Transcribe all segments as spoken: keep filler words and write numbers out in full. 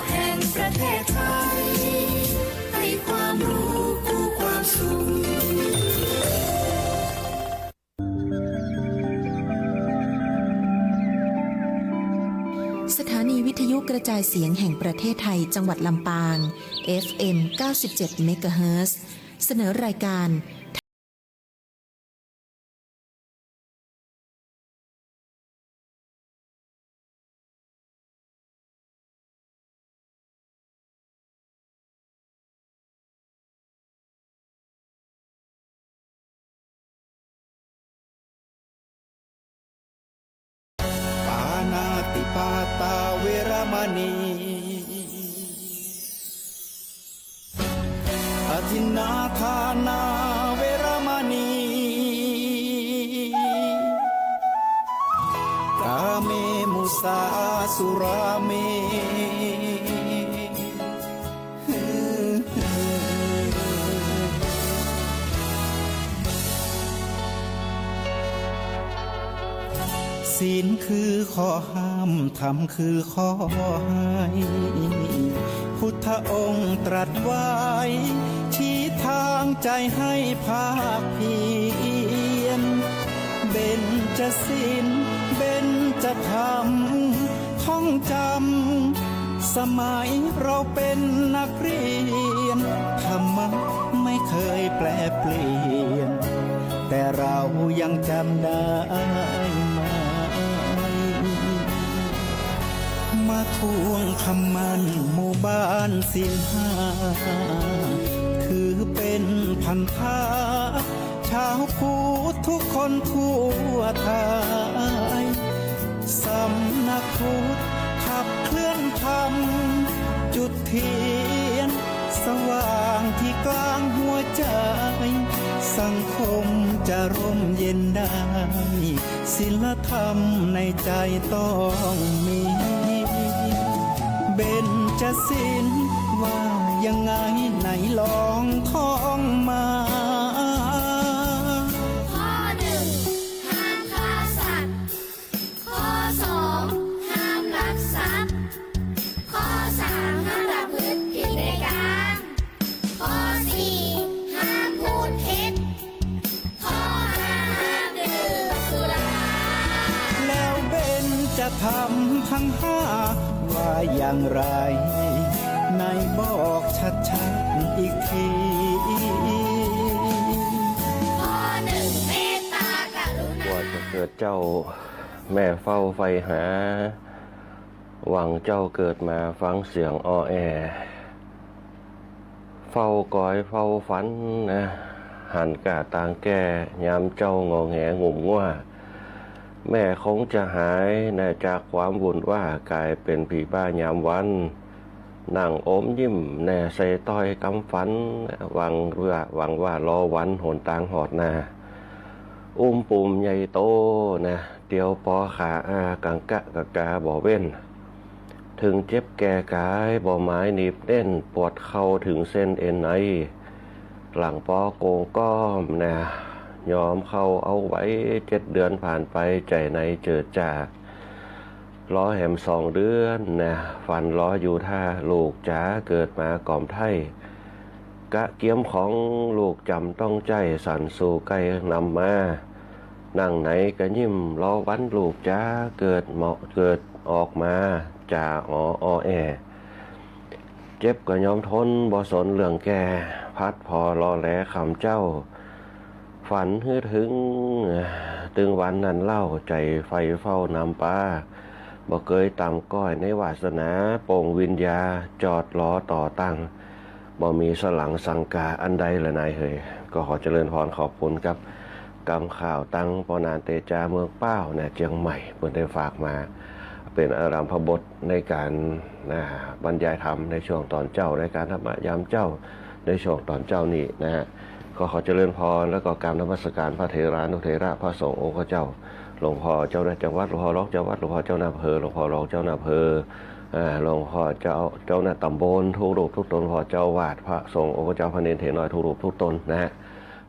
แห่งประเทศไทย ให้ความรู้คู่ความสุข สถานีวิทยุกระจายเสียงแห่งประเทศไทย จังหวัดลำปาง เอฟเอ็ม เก้าสิบเจ็ด เมกะเฮิรตซ์ เสนอรายการ ปาณาติปาตาเวระมะณี อทินนาทานาเวระมะณี กาเมมุสาสุราเม ศีลคือข้อห้าม ธรรมคือข้อให้ พุทธองค์ตรัสไว้ ชี้ทางใจให้ภาคเพียร เบญจศีล เบญจธรรม ท่องจำ สมัยเราเป็นนักเรียน ธรรมะไม่เคยแปรเปลี่ยน แต่เรายังจำได้ไหม มาทวงคำมั่นหมู่บ้านศีลห้า ถือเป็นพันธะ ชาวพุทธทุกคนทั่วไทย สำนักพุทธขับเคลื่อนธรรม จุดเทียนสว่างที่กลางหัวใจ สังคมจะร่มเย็นได้ ศีลธรรมในใจต้องมี เบญจศีลว่ายังไงไหนลองท่องมา ข้อหนึ่ง ห้ามฆ่าสัตว์ ข้อสอง ห้ามลักทรัพย์ ข้อสาม ห้ามประพฤติผิดในกาม ข้อสี่ ห้ามพูดเท็จ ข้อห้า ห้ามดื่มสุรา แล้วเบญจธรรมทั้งห้าว่าอย่างไร ไหนบอกชัดๆ อีกที ข้อหนึ่ง เมตตากรุณา ว่าจะเกิดเจ้าแม่เฝ้าใฝ่หา หวังเจ้าเกิดมาฟังเสียงออแอ เฝ้ากอยเฝ้าฝันนะ หันก้าตางแก้ ยามเจ้างอแงงุ่มงั่ว แม่คงจะหายนะ จากความวุ่นว่า ก๋ายเป๋นผีบ้ายามวัน นั่งอมยิ้มแน่ ใส่ต้อยกำฝัน หวังว่า หวังว่ารอวันหนตางหอดนา อุ้มปุ๋มใหญ่โตนะ เตียวปอขาอา กังกะกะกาบ่เว้น เถิงเจ็บแก่ก๋าย บ่หมายหนีบแน่น ปวดเข่าเถิงเส้นเอ็นใน หลังปอโกงก้อมนะ ยอมเข้าเอาไว้ เจ็ดเดือนผ่านไป ใจ๋ในเจิดจ๋า รอแหมสองเดือนนะ ฝันรออยู่ถ้า ลูกจ๋าเกิดมาก่อมไท้ กะเกียมของลูกจ๋ำต้องใจ๊ สันสู่ใก้นำมา นั่งในกะยิ้มรอวัน ลูกจ๋าเกิดเหมาะเกิดออกมา จ๋าอ๋อออแอ เจ็บกะยอมทนบ่สนเรื่องแก่ พัดผ่อรอแลคำเจ้า ฝันหื้อเถิงตึงวันนั้นเล่า ใจ๋ใฝ่เฝ้านำปา บ่เกยต่ำก้อยในวาสนา โป่งวิญญาจอดรอต่อตัง บ่มีสลังสังกาอันใดละนายเหย ก็ขอเจริญพรขอบคุณกับกำข่าวตังปอนานเตจาเมืองป้าวนะ เจียงใหม่ เปิ้นได้ฝากมา เป๋นอารัมภบทในก๋านนะ บรรยายธรรมในช่วงตอนเจ๊า ในก๋านธรรมะยามเจ๊า ในช่วงตอนเจ๊านี้นะฮะ ก็ขอเจริญพร แล้วก็กราบนมัสการพระเถรานุเถระ พระสงฆ์องค์เจ้า หลวงพ่อเจ้าหน้าจังหวัด หลวงพ่อรองเจ้าวัด หลวงพ่อเจ้าหน้าอำเภอ หลวงพ่อรองเจ้าหน้าอำเภอ อ่า หลวงพ่อเจ้า เจ้าหน้าตำบลทุกรูปทุกตน พ่อเจ้าอาวาส พระสงฆ์องค์เจ้า พระเณรเถรน้อยทุกรูปทุกตนนะฮะ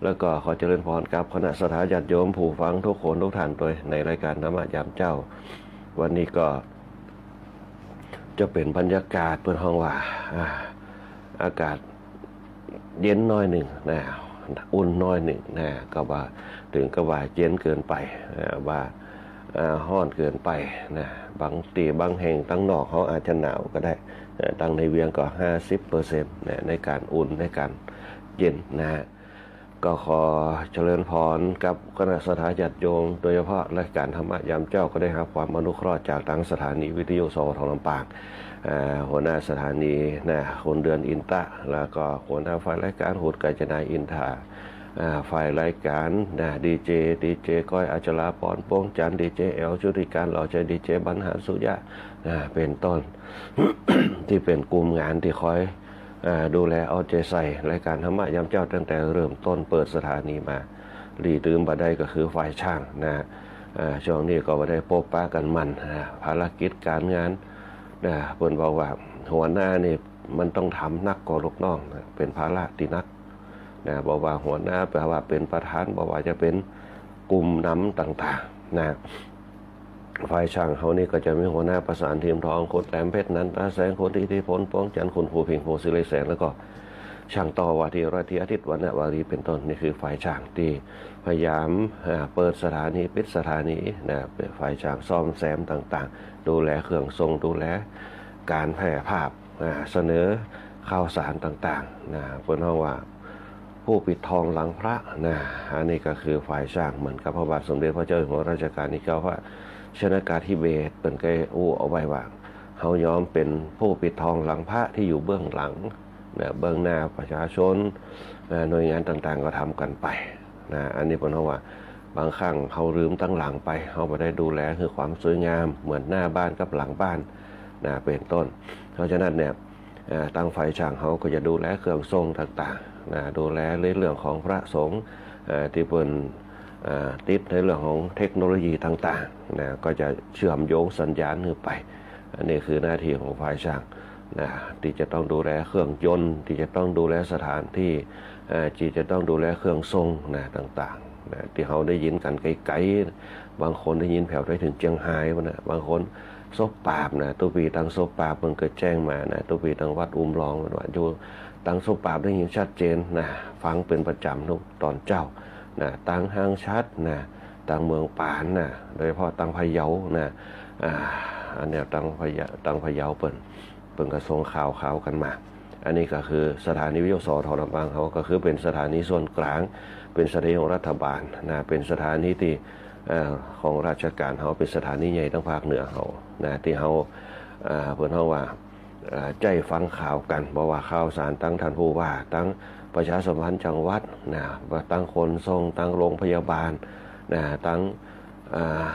แล้วก็ขอเจริญพรกับคณะศรัทธาญาติโยมผู้ฟังทุกคนทุกท่านโดยในรายการธรรมะยามเจ๊า วันนี้ก็ จะเป๋นบรรยากาศเปิ้นฮ้องว่า อ่า อากาศเย็นหน้อยนึ่งนะ อุ่นหน้อยนึ่งนะ ก็บ่า เถิงกับว่าเย็นเกินไป อ่า บ่า อ่า ฮ้อนเกินไปนะ บางตี้บางแห่งตังนอกเฮาอาจจะหนาวก็ได้ อ่า ตังในเวียงก็ห้าสิบเปอร์เซ็นต์นะ ในก๋านอุ่น ในก๋านเย็นนะฮะ ก็ขอเจริญพรกับคณะศรัทธาญาติโยม โดยเฉพาะรายก๋านธรรมะยามเจ๊าก็ได้ฮับความอนุเคราะห์จากตางสถานีวิทยุ สวท ลำปาง อ่า หัวหน้าสถานีนะ คุณเดือนอินตะ แล้วก็หัวหน้าฝ่ายรายก๋าน คุณกัญจนาอินทา อ่า ฝ่ายรายก๋านนะ ดีเจ ดีเจก้อย อัชราพร ปวงจันทร์ ดีเจแอล ชุติการ หล่อชัย ดีเจบรรหาร สุยะ นะ เป๋นต้น ตี้เป๋นกลุ่มงานตี้คอย อ่า ดูแลเอาใจ๋ใส่รายก๋านธรรมะยามเจ๊าตั้งแต่เริ่มต้นเปิดสถานีมา หลีกตื่มบ่ได้ก็คือฝ่ายช่างนะ อ่า ช่วงนี้ก็บ่ได้ปบปะกั๋นมั่นนะ ภารกิจก๋านงานนะ เปิ้นบอกว่าหัวหน้านี่มันต้องทำหนักกว่าลูกน้องนะ เป๋นภาระตี้หนักนะ บ่ว่าหัวหน้า บ่ว่าเป๋นประธาน บ่ว่าจะเป๋นกลุ่มนำต่างๆ นะ ฝ่ายช่างเฮานี่ก็จะมีหัวหน้าประสาน เทียมทอง คุณแหลมเพชร นันทาแสง คุณอิทธิพล ปวงจันทร์ คุณภูเพ็ง พงศิริแสง แล้วก็ช่างต่อว่าที่ร้อยตรีอาทิตย์ วรรณวารี เป๋นต้น นี่คือฝ่ายช่างตี้พยายาม อ่า เปิดสถานี ปิดสถานีนะ เป๋นฝ่ายช่างซ่อมแซมต่างๆ ดูแลเครื่องส่ง ดูแลก๋านแผ่ภาพ อ่า เสนอข่าวสารต่างๆ นะ เปิ้นฮ้องว่า ผู้ปิดทองหลังพระนะ อันนี้ก็คือฝ่ายช่าง เหมือนกับพระบาทสมเด็จพระเจ้าอยู่หัวรัชกาลตี้เก้า พระชนกาธิเบศร เปิ้นก็อู้เอาไว้ว่า เฮายอมเป๋นผู้ปิดทองหลังพระตี้อยู่เบื้องหลังนะ เบื้องหน้าประชาชน อ่า หน่วยงานต่างๆ ก็ทำกั๋นไปนะ อันนี้เปิ้นฮ้องว่า บางครั้งเฮาลืมตังหลังไป เฮาบ่ได้ดูแลหื้อความสวยงามเหมือนหน้าบ้านกับหลังบ้านนะ เป๋นต้น เพราะฉะนั้นเนี่ย เอ่อ ตางฝ่ายช่างเฮาก็จะดูแลเครื่องส่งต่างๆ นะ ดูแลในเรื่องของพระสงฆ์ เอ่อ ตี้เปิ้น เอ่อ ติดในเรื่องของเทคโนโลยีต่างๆ นะ ก็จะเชื่อมโยงสัญญาณหื้อไป อันนี้คือหน้าตี้ของฝ่ายช่างนะ ตี้จะต้องดูแลเครื่องยนต์ ตี้จะต้องดูแลสถานตี้ เอ่อ ตี้จะต้องดูแลเครื่องส่งนะ ต่างๆ นะ ตี้เฮาได้ยินกั๋นไก๋ๆ บางคนได้ยินแผวไปเถิงเจียงฮายปู้นนะ บางคน ศพปราบนะ ตุ๊ปี๋ตางศพปราบเปิ้นก็แจ้งมานะ ตุ๊ปี๋ตางวัดอุ้มลองเปิ้นว่าอยู่ ตางศพปราบได้ยินชัดเจนนะ ฟังเป๋นประจ๋ำทุกต๋อนเจ๊านะ ตางห้างฉัตรนะ ตางเมืองปานนะ โดยเฉพาะตางพะเยานะ อ่า อันเนี้ยตางพะเยา ตางพะเยาเปิ้น เปิ้นก็ส่งข่าว ข่าวกั๋นมา อันนี้ก็คือสถานีวิทยุ สวท ลำปางเฮา ก็คือเป๋นสถานีส่วนก๋าง เป๋นสถานีของรัฐบาลนะ เป๋นสถานีตี้ เอ่อ ของราชก๋านเฮา เป๋นสถานีใหญ่ตางภาคเหนือเฮานะ ตี้เฮา เอ่อ เปิ้นฮ้องว่า เอ่อ ใจ๊ฟังข่าวกั๋น บ่ว่าข่าวสารตางต้านผู้ว่า ตางประชาสัมพันธ์จังหวัดนะ ว่าตางขนส่ง ตางโรงพยาบาลนะ ตาง อ่า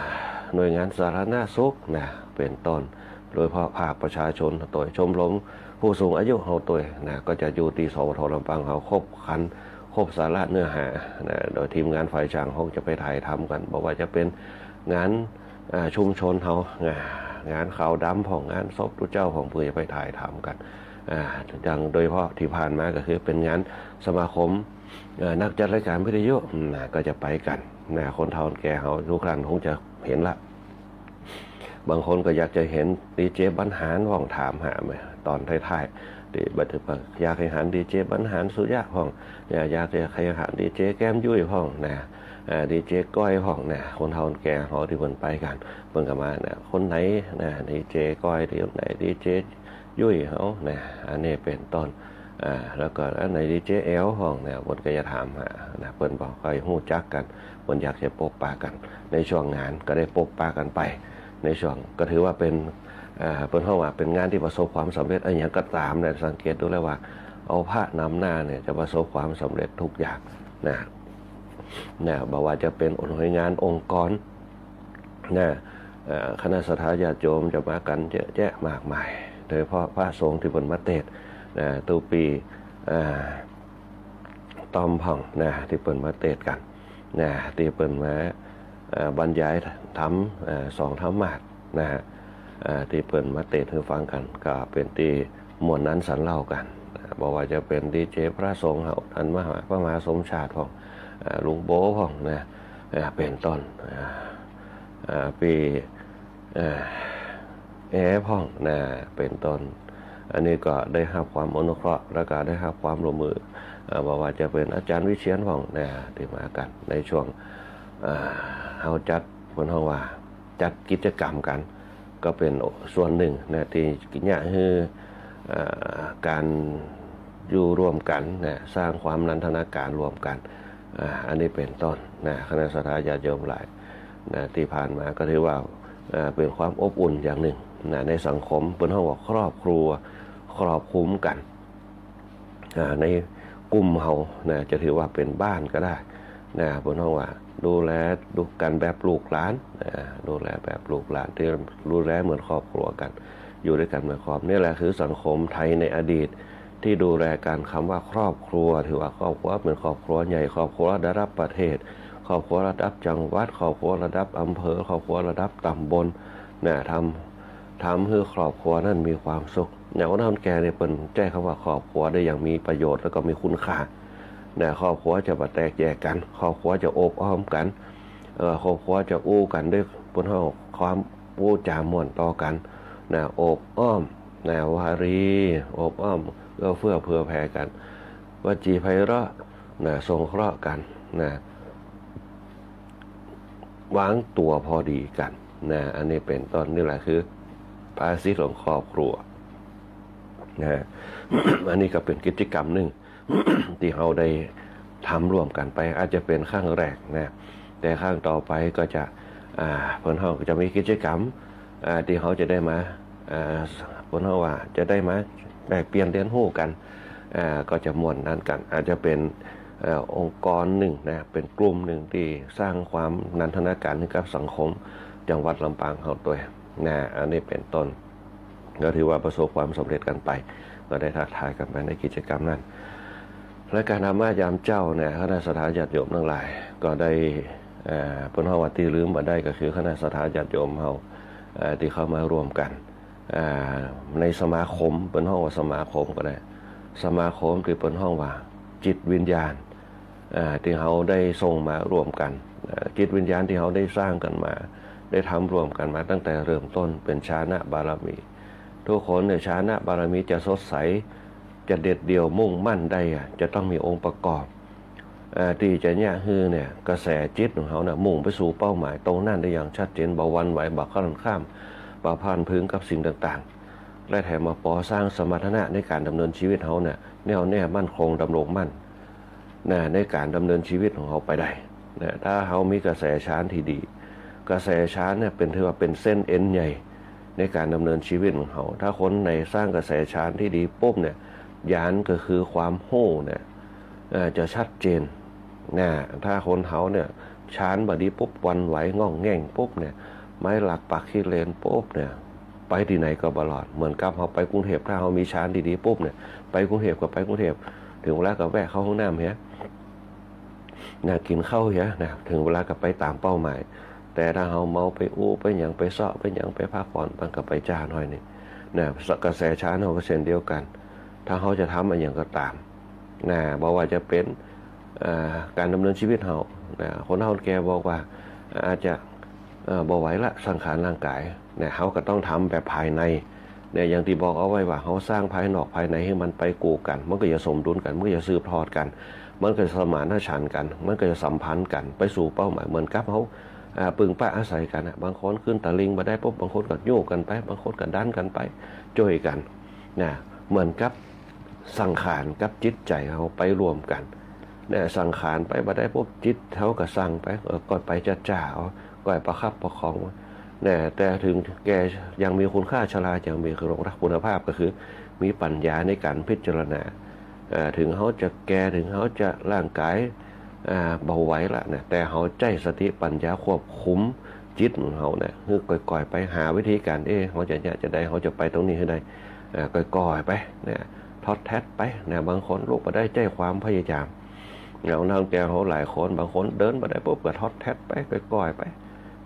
หน่วยงานสาธารณสุขนะ เป๋นต้น โดยเฉพาะภาคประชาชนตวย ชมรมผู้สูงอายุเฮาตวยนะ ก็จะอยู่ตี้ สวท ลำปางเฮา ครบครัน ครบสาระเนื้อหานะ โดยทีมงานฝ่ายช่างเฮาจะไปถ่ายทำกั๋น บ่ว่าจะเป๋นงาน อ่า ชุมชนเฮา งาน งานขาวดำพ่อง งานศพตุ๊เจ้าพ่อง เปื้อจะไปถ่ายทำกั๋น อ่า อย่างโดยเฉพาะตี้ผ่านมาก็คือเป๋นงานสมาคม เอ่อ นักจัดรายก๋านวิทยุนะ ก็จะไปกั๋นนะ คนเฒ่าคนแก่เฮาทุกท่านคงจะหันละ บางคนก็อยากจะหันดีเจบรรหารพ่อง ถามหามาต๋อนท้ายๆ ตี้บัดนี้อยากหื้อหันดีเจบรรหาร สุยะพ่อง อยาก อยากจะหื้อหันดีเจแก้มยุ้ยพ่องนะ เอ่อ ดีเจก้อยพ่องนะ คนเฒ่าคนแก่เฮาตี้เปิ้นไปกั๋น เปิ้นก็มานะ คนไหนนะ ดีเจก้อยตี้ไหน ดีเจ ยุ้ยเฮานะ อันนี้เป๋นต้น อ่า แล้วก็อันไหนดีเจแอลพ่องนะ เปิ้นก็จะถามหานะ เปิ้นบ่ค่อยฮู้จักกั๋น เปิ้นอยากจะปบปะกั๋น ในช่วงงานก็ได้ปบปะกั๋นไป ในช่วง ก็ถือว่าเป๋น อ่า เปิ้นฮ้องว่าเป๋นงานตี้ประสบความสำเร็จ อะหยังก็ต๋ามนะ สังเกตดูแล้วว่า เอาพระนำหน้าเนี่ยจะประสบความสำเร็จทุกอย่างนะ นะ บ่ว่าจะเป๋นหน่วยงานองค์กร นะ เอ่อ คณะศรัทธาญาติโยมจะมากั๋นเยอะแยะมากมาย โดยเฉพาะพระสงฆ์ตี้เปิ้นมาเตศน์ นะ ตุ๊ปี๋ อ่า ต้อมพ่อง นะ ตี้เปิ้นมาเตศน์กั๋น นะ ตี้เปิ้นมา เอ่อ บรรยายธรรม เอ่อ สองธรรมาสน์ นะฮะ เอ่อ ตี้เปิ้นมาเตศน์หื้อฟังกั๋น ก็เป๋นตี้ม่วนนันสันเล่ากั๋น นะ บ่ว่าจะเป๋นดีเจพระสงฆ์เฮา ท่านมหา พระมหาสมชาติพ่อง เอ่อ ลุงโบพ่องนะ เอ่อ เป๋นต้น เอ่อ เอ่อ ปี้ เอ่อ แอพ่องนะ เป๋นต้น อันนี้ก็ได้ฮับความอนุเคราะห์ แล้วก็ได้ฮับความร่วมมือ อ่า บ่ว่าจะเป๋นอาจ๋ารย์วิเชียรพ่องนะ ตี้มากั๋นในช่วง อ่า เฮาจัด เปิ้นฮ้องว่าจัดกิจกรรมกั๋น ก็เป๋นส่วนนึ่งนะ ตี้เยียะหื้อ อ่า ก๋านอยู่ร่วมกั๋นนะ สร้างความนันทนาการร่วมกั๋น อ่า อันนี้เป๋นต้นนะ คณะศรัทธาญาติโยมหลายนะ ตี้ผ่านมาก็ถือว่า อ่า เป๋นความอบอุ่นอย่างนึ่งนะ ในสังคม เปิ้นฮ้องว่าครอบครัว ครอบคลุมกั๋น อ่า ในกลุ่มเฮานะ จะถือว่าเป๋นบ้านก็ได้นะ เปิ้นฮ้องว่าดูแลกั๋นแบบลูกหลานนะ ดูแลแบบลูกหลาน ตี้ดูแลเหมือนครอบครัวกั๋น อยู่ตวยกั๋นเหมือนครอบ นี่แหละคือสังคมไทยในอดีต ตี้ดูแลกั๋น กำว่าครอบครัว ถือว่าครอบครัวเป๋นครอบครัวใหญ่ ครอบครัวระดับประเทศ ครอบครัวระดับจังหวัด ครอบครัวระดับอำเภอ ครอบครัวระดับต๋ำบลนะ ทำ ทำหื้อครอบครัวนั้นมีความสุข อย่างคนเฒ่าคนแก่นี่เปิ้นใจ๊กำว่าครอบครัวได้อย่างมีประโยชน์ แล้วก็มีคุณค่านะ ครอบครัวจะบ่แตกแยกกั๋น ครอบครัวจะโอบอ้อมกั๋น เอ่อ ครอบครัวจะอู้กั๋นด้วย เปิ้นฮ้องความอู้จ๋าม่วนต่อกั๋นนะ โอบอ้อมนะ วารี โอบอ้อม เอื้อเฟื้อเผื่อแผ่กั๋น วจีไพเราะห์นะ สงเคราะห์กั๋นนะ วางตั๋วพอดีกั๋นนะ อันนี้เป๋นต้น นี่แหละคือภาษิตของครอบครัวนะ อันนี้ก็เป๋นกิจกรรมนึ่ง ตี้เฮาได้ทำร่วมกั๋นไป อาจจะเป๋นครั้งแรกนะ แต่ครั้งต่อไปก็จะ อ่า เปิ้นฮ้องก็จะมีกิจกรรม อ่า ตี้เฮาจะได้มา อ่า เปิ้นฮ้องว่าจะได้มาแลกเปลี่ยนเรียนฮู้กั๋น อ่า ก็จะม่วนนันกั๋น อาจจะเป๋น เอ่อ องค์กรนึ่งนะ เป๋นกลุ่มนึ่งตี้สร้างความนันทนาการหื้อกับสังคมจังหวัดลำปางเฮาตวยนะ อันนี้เป๋นต้น ก็ถือว่าประสบความสำเร็จกั๋นไป ก็ได้ทักทายกั๋นไปในกิจกรรมนั้น และก๋านธรรมะยามเจ๊าเนี่ย คณะศรัทธาญาติโยมตังหลาย ก็ได้ เอ่อ เปิ้นฮ้องว่าตี้ลืมบ่ได้ก็คือคณะศรัทธาญาติโยมเฮา เอ่อ ตี้เข้ามาร่วมกั๋น อ่า ในสมาคม เปิ้นฮ้องว่าสมาคมก็ได้ สมาคมตี้เปิ้นฮ้องว่าจิตวิญญาณ อ่า ตี้เฮาได้ส่งมาร่วมกั๋น อ่า จิตวิญญาณตี้เฮาได้สร้างกั๋นมา ได้ทำร่วมกั๋นมาตั้งแต่เริ่มต้น เป๋นฌานะบารมี ทุกคนเนี่ยฌานะบารมีจะสดใส จะเด็ดเดี่ยวมุ่งมั่นได้อะ จะต้องมีองค์ประกอบ เอ่อ ตี้จะเยียะหื้อเนี่ย กระแสจิตของเฮาน่ะ มุ่งไปสู่เป้าหมายตรงนั้นได้อย่างชัดเจน บ่หวั่นไหว บ่คลอนคล่ำ บ่พลันพรึงกับสิ่งต่างๆ และแถมมาปอสร้างสมรรถนะในก๋านดำเนินชีวิตเฮาเนี่ย แน่วแน่มั่นคงดำรงมั่น นะ ในก๋านดำเนินชีวิตของเฮาไปได้ นะ ถ้าเฮามีกระแสฌานตี้ดี กระแสฌานเนี่ยเป๋น ถือว่าเป๋นเส้นเอ็นใหญ่ในก๋านดำเนินชีวิตของเฮา ถ้าคนไหนสร้างกระแสฌานตี้ดีปุ๊บเนี่ย ญาณก็คือความฮู้เนี่ย เอ่อ จะชัดเจน นะ ถ้าคนเฮาเนี่ย ฌานบ่ดีปุ๊บ หวั่นไหวง่องแง่งปุ๊บเนี่ย ไม้หลักปักขี้เลนปุ๊บเนี่ย ไปตี้ไหนก็บ่รอด เหมือนกับเฮาไปกรุงเทพฯ ถ้าเฮามีฌานตี้ดีปุ๊บเนี่ย ไปกรุงเทพฯก็ไปกรุงเทพฯ เถิงเวลาก็แวะเข้าห้องน้ำเหีย นะ กิ๋นข้าวเหีย นะ เถิงเวลาก็ไปต๋ามเป้าหมาย แต่ถ้าเฮาเมาไปอู้ไปหยัง ไปเซาะไปหยัง ไปพักผ่อน มันก็ไปจ๊าหน้อยนึ่ง นะ กระแสฌานเฮาก็เช่นเดียวกั๋น ถ้าเฮาจะทำอะหยังก็ต๋าม นะ บ่ว่าจะเป๋น เอ่อ ก๋านดำเนินชีวิตเฮา นะ คนเฒ่าคนแก่บอกว่า อาจจะ เอ่อ บ่ไหวละ สังขารร่างก๋าย นะ เฮาก็ต้องทำแบบภายใน เนี่ย อย่างตี้บอกเอาไว้ว่า เฮาสร้างภายนอกภายในหื้อมันไปกู้กั๋น มันก็จะสมดุลกั๋น มันก็จะสืบทอดกั๋น มันก็จะสมานฉันท์กั๋น มันก็จะสัมพันธ์กั๋น ไปสู่เป้าหมาย เหมือนกับเฮา อ่า ปึงปะอาศัยกั๋นน่ะ บางคนขึ้นตะลิงบ่ได้ปุ๊บ บางคนก็ยู้กั๋นไป บางคนก็ดันกั๋นไป จ้วยกั๋น นะ เหมือนกับสังขารกับจิตใจ๋เฮาไปร่วมกั๋น เนี่ย สังขารไปบ่ได้ปุ๊บ จิตเฮาก็สั่งไป เออ ก็ไปจ้าๆ เอา ก็ประคับประคองไว้ เนี่ย แต่เถิงแก่ยังมีคุณค่า ชรายังมีคุณภาพ ก็คือมีปัญญาในก๋านพิจารณา เอ่อ เถิงเฮาจะแก่ เถิงเฮาจะร่างก๋าย อ่า บ่ไหวละนะ แต่เฮาใจ๊สติปัญญาควบคุมจิตของเฮานะ หื้อก่อยๆ ไป หาวิธีก๋าน เอ๊ะ เฮาจะเยียะจาใด เฮาจะไปตรงนี้หื้อได้ เอ่อ ก่อยๆ ไปนะ ทอดแท็ดไปนะ บางคนลุกบ่ได้ ใจ๊ความพยายาม อย่างคนเฒ่าคนแก่เฮาหลายคน บางคนเดินบ่ได้ปุ๊บ ก็ทอดแท็ดไป ก่อยๆ ไป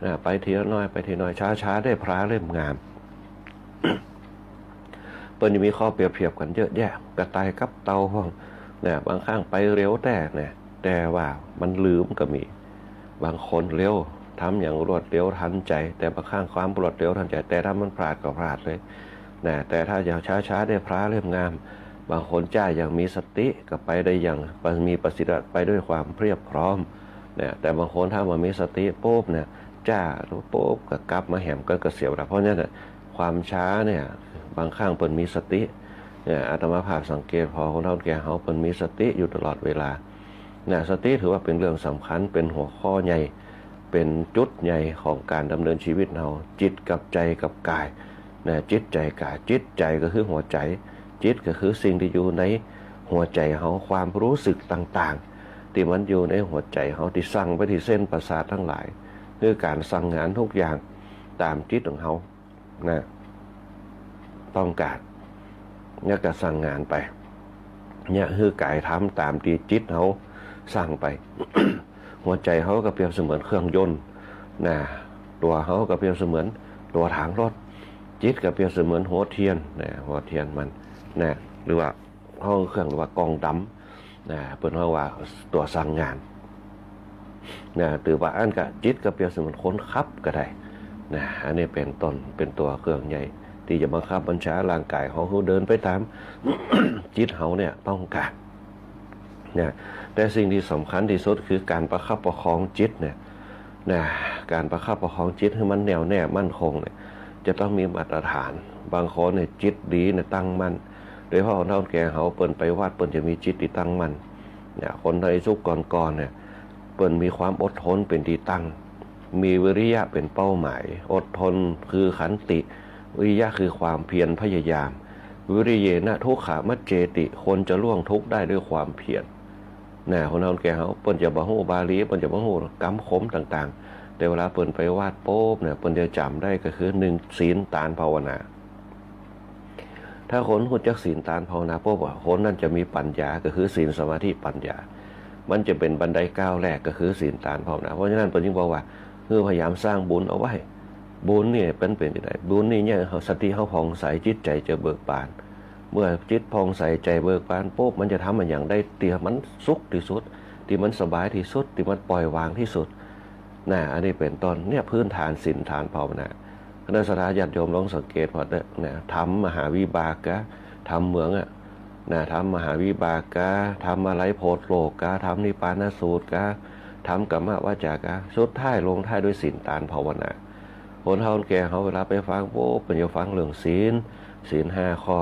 นะ ไปทีละน้อย ไปทีละน้อย ช้าๆ ได้พระเล่มงาม เปิ้นจะมีข้อเปรียบเทียบกั๋นเยอะแยะ กระต่ายกับเต่าพ่อง นะ บางครั้งไปเร็วแต๊นะ แต่ว่ามันลืมก็มี บางคนเร็ว ทำอย่างรวดเร็วทันใจ๋ แต่บางครั้งความรวดเร็วทันใจ๋ แต่ถ้ามันพลาดก็พลาดเลยนะ แต่ถ้าอย่างช้าๆ ได้พลาดเล่มงาม บางคนจ้าอย่างมีสติก็ไปได้อย่างมีประสิทธิภาพ ไปด้วยความเพียบพร้อมนะ แต่บางคนถ้าบ่มีสติปุ๊บเนี่ย จ้าปุ๊บก็กลับมาแหมก็ ก็เสียเวลา เพราะฉะนั้นน่ะ ความช้าเนี่ย บางครั้งเปิ้นมีสติ เนี่ย อาตมาภาพสังเกตผ่อคนเฒ่าแก่เฮาเปิ้นมีสติอยู่ตลอดเวลา นะ สติถือว่าเป๋นเรื่องสำคัญ เป๋นหัวข้อใหญ่ เป๋นจุดใหญ่ของก๋านดำเนินชีวิตเฮา จิตกับใจ๋กับก๋าย นะ จิตใจ๋ก๋าย จิตใจ๋ก็คือหัวใจ๋ จิตก็คือสิ่งตี้อยู่ในหัวใจ๋เฮา ความรู้สึกต่างๆ ตี้มันอยู่ในหัวใจ๋เฮา ตี้สั่งไปตี้เส้นประสาทตังหลาย คือก๋านสั่งงานทุกอย่างต๋ามจิตของเฮา นะ ต้องก๋าน แล้วก็สั่งงานไป เนี่ย หื้อก๋ายทำต๋ามตี้จิตเฮาสั่งไป หัวใจ๋เฮาก็เปรียบเสมือนเครื่องยนต์ นะ ตั๋วเฮาก็เปรียบเสมือนตั๋วถางรถ จิตก็เปรียบเสมือนหัวเตียน นะ หัวเตียนมัน นะ หรือว่าห้องเครื่อง หรือว่ากล่องดำ นะ เปิ้นฮ้องว่าตั๋วสั่งงาน นะ หรือว่าอั้นก็จิตก็เปรียบเสมือนคนขับก็ได้ นะ อันนี้เป๋นต้น เป๋นตั๋วเครื่องใหญ่ ตี้จะบังคับบัญชาร่างก๋ายเฮาหื้อเดินไปต๋าม จิตเฮาเนี่ยต้องก๋าน นะ แต่สิ่งตี้สำคัญตี้สุดคือก๋านประคับประคองจิตเนี่ย นะ ก๋านประคับประคองจิตหื้อมันแน่วแน่มั่นคงเนี่ย จะต้องมีมาตรฐาน บางคนเนี่ยจิตดีเนี่ยตั้งมั่น โดยเฉพาะคนเฒ่าแก่เฮา เปิ้นไปวัดเปิ้นจะมีจิตตี้ตั้งมั่น เนี่ย คนในยุคก่อนๆ เนี่ย เปิ้นมีความอดทนเป๋นตี้ตั้ง มีวิริยะเป๋นเป้าหมาย อดทนคือขันติ วิริยะคือความเพียรพยายาม วิริเยนะทุกขมัจเจติ คนจะล่วงทุกข์ได้ด้วยความเพียร นะ คนเฒ่าแก่เฮา เปิ้นจะบ่ฮู้บาลี เปิ้นจะบ่ฮู้กำคมต่างๆ แต่เวลาเปิ้นไปวัดปุ๊บเนี่ย เปิ้นจะจ๋ำได้ก็คือ หนึ่ง ศีล ตาน ภาวนา ถ้าคนฮู้จักศีล ตาน ภาวนาปุ๊บอะ คนนั้นจะมีปัญญา ก็คือศีล สมาธิ ปัญญา มันจะเป๋นบันไดก้าวแรก ก็คือศีล ตาน ภาวนา เพราะฉะนั้นเปิ้นจึงบอกว่า หื้อพยายามสร้างบุญเอาไว้ บุญนี่เป๋น เป๋นจั่งใด บุญนี่เนี่ย เฮา สติเฮาผ่องใส จิตใจ๋จะเบิกบาน เมื่อจิตผ่องใสใจ๋เบิกบานปุ๊บ มันจะทำอะหยังได้ตี้มันสุขตี้สุด ตี้มันสบายตี้สุด ตี้มันปล่อยวางตี้สุด นะ อันนี้เป๋นต้น เนี่ย พื้นฐานศีล ตาน ภาวนา คณะศรัทธาญาติโยมลองสังเกตผ่อเต๊อะ นะ ทำมหาวิบากกา ทำเหมืองอะ นะ ทำมหาวิบากกา ทำอะไรโพชฌงค์กา ทำนิพพานสูตรกา ทำกัมมวาจากา สุดท้ายลงท้ายด้วยศีล ตาน ภาวนา คนเฒ่าแก่เฮาเวลาไปฟังปุ๊บ เปิ้นจะฟังเรื่องศีล ศีลห้าข้อ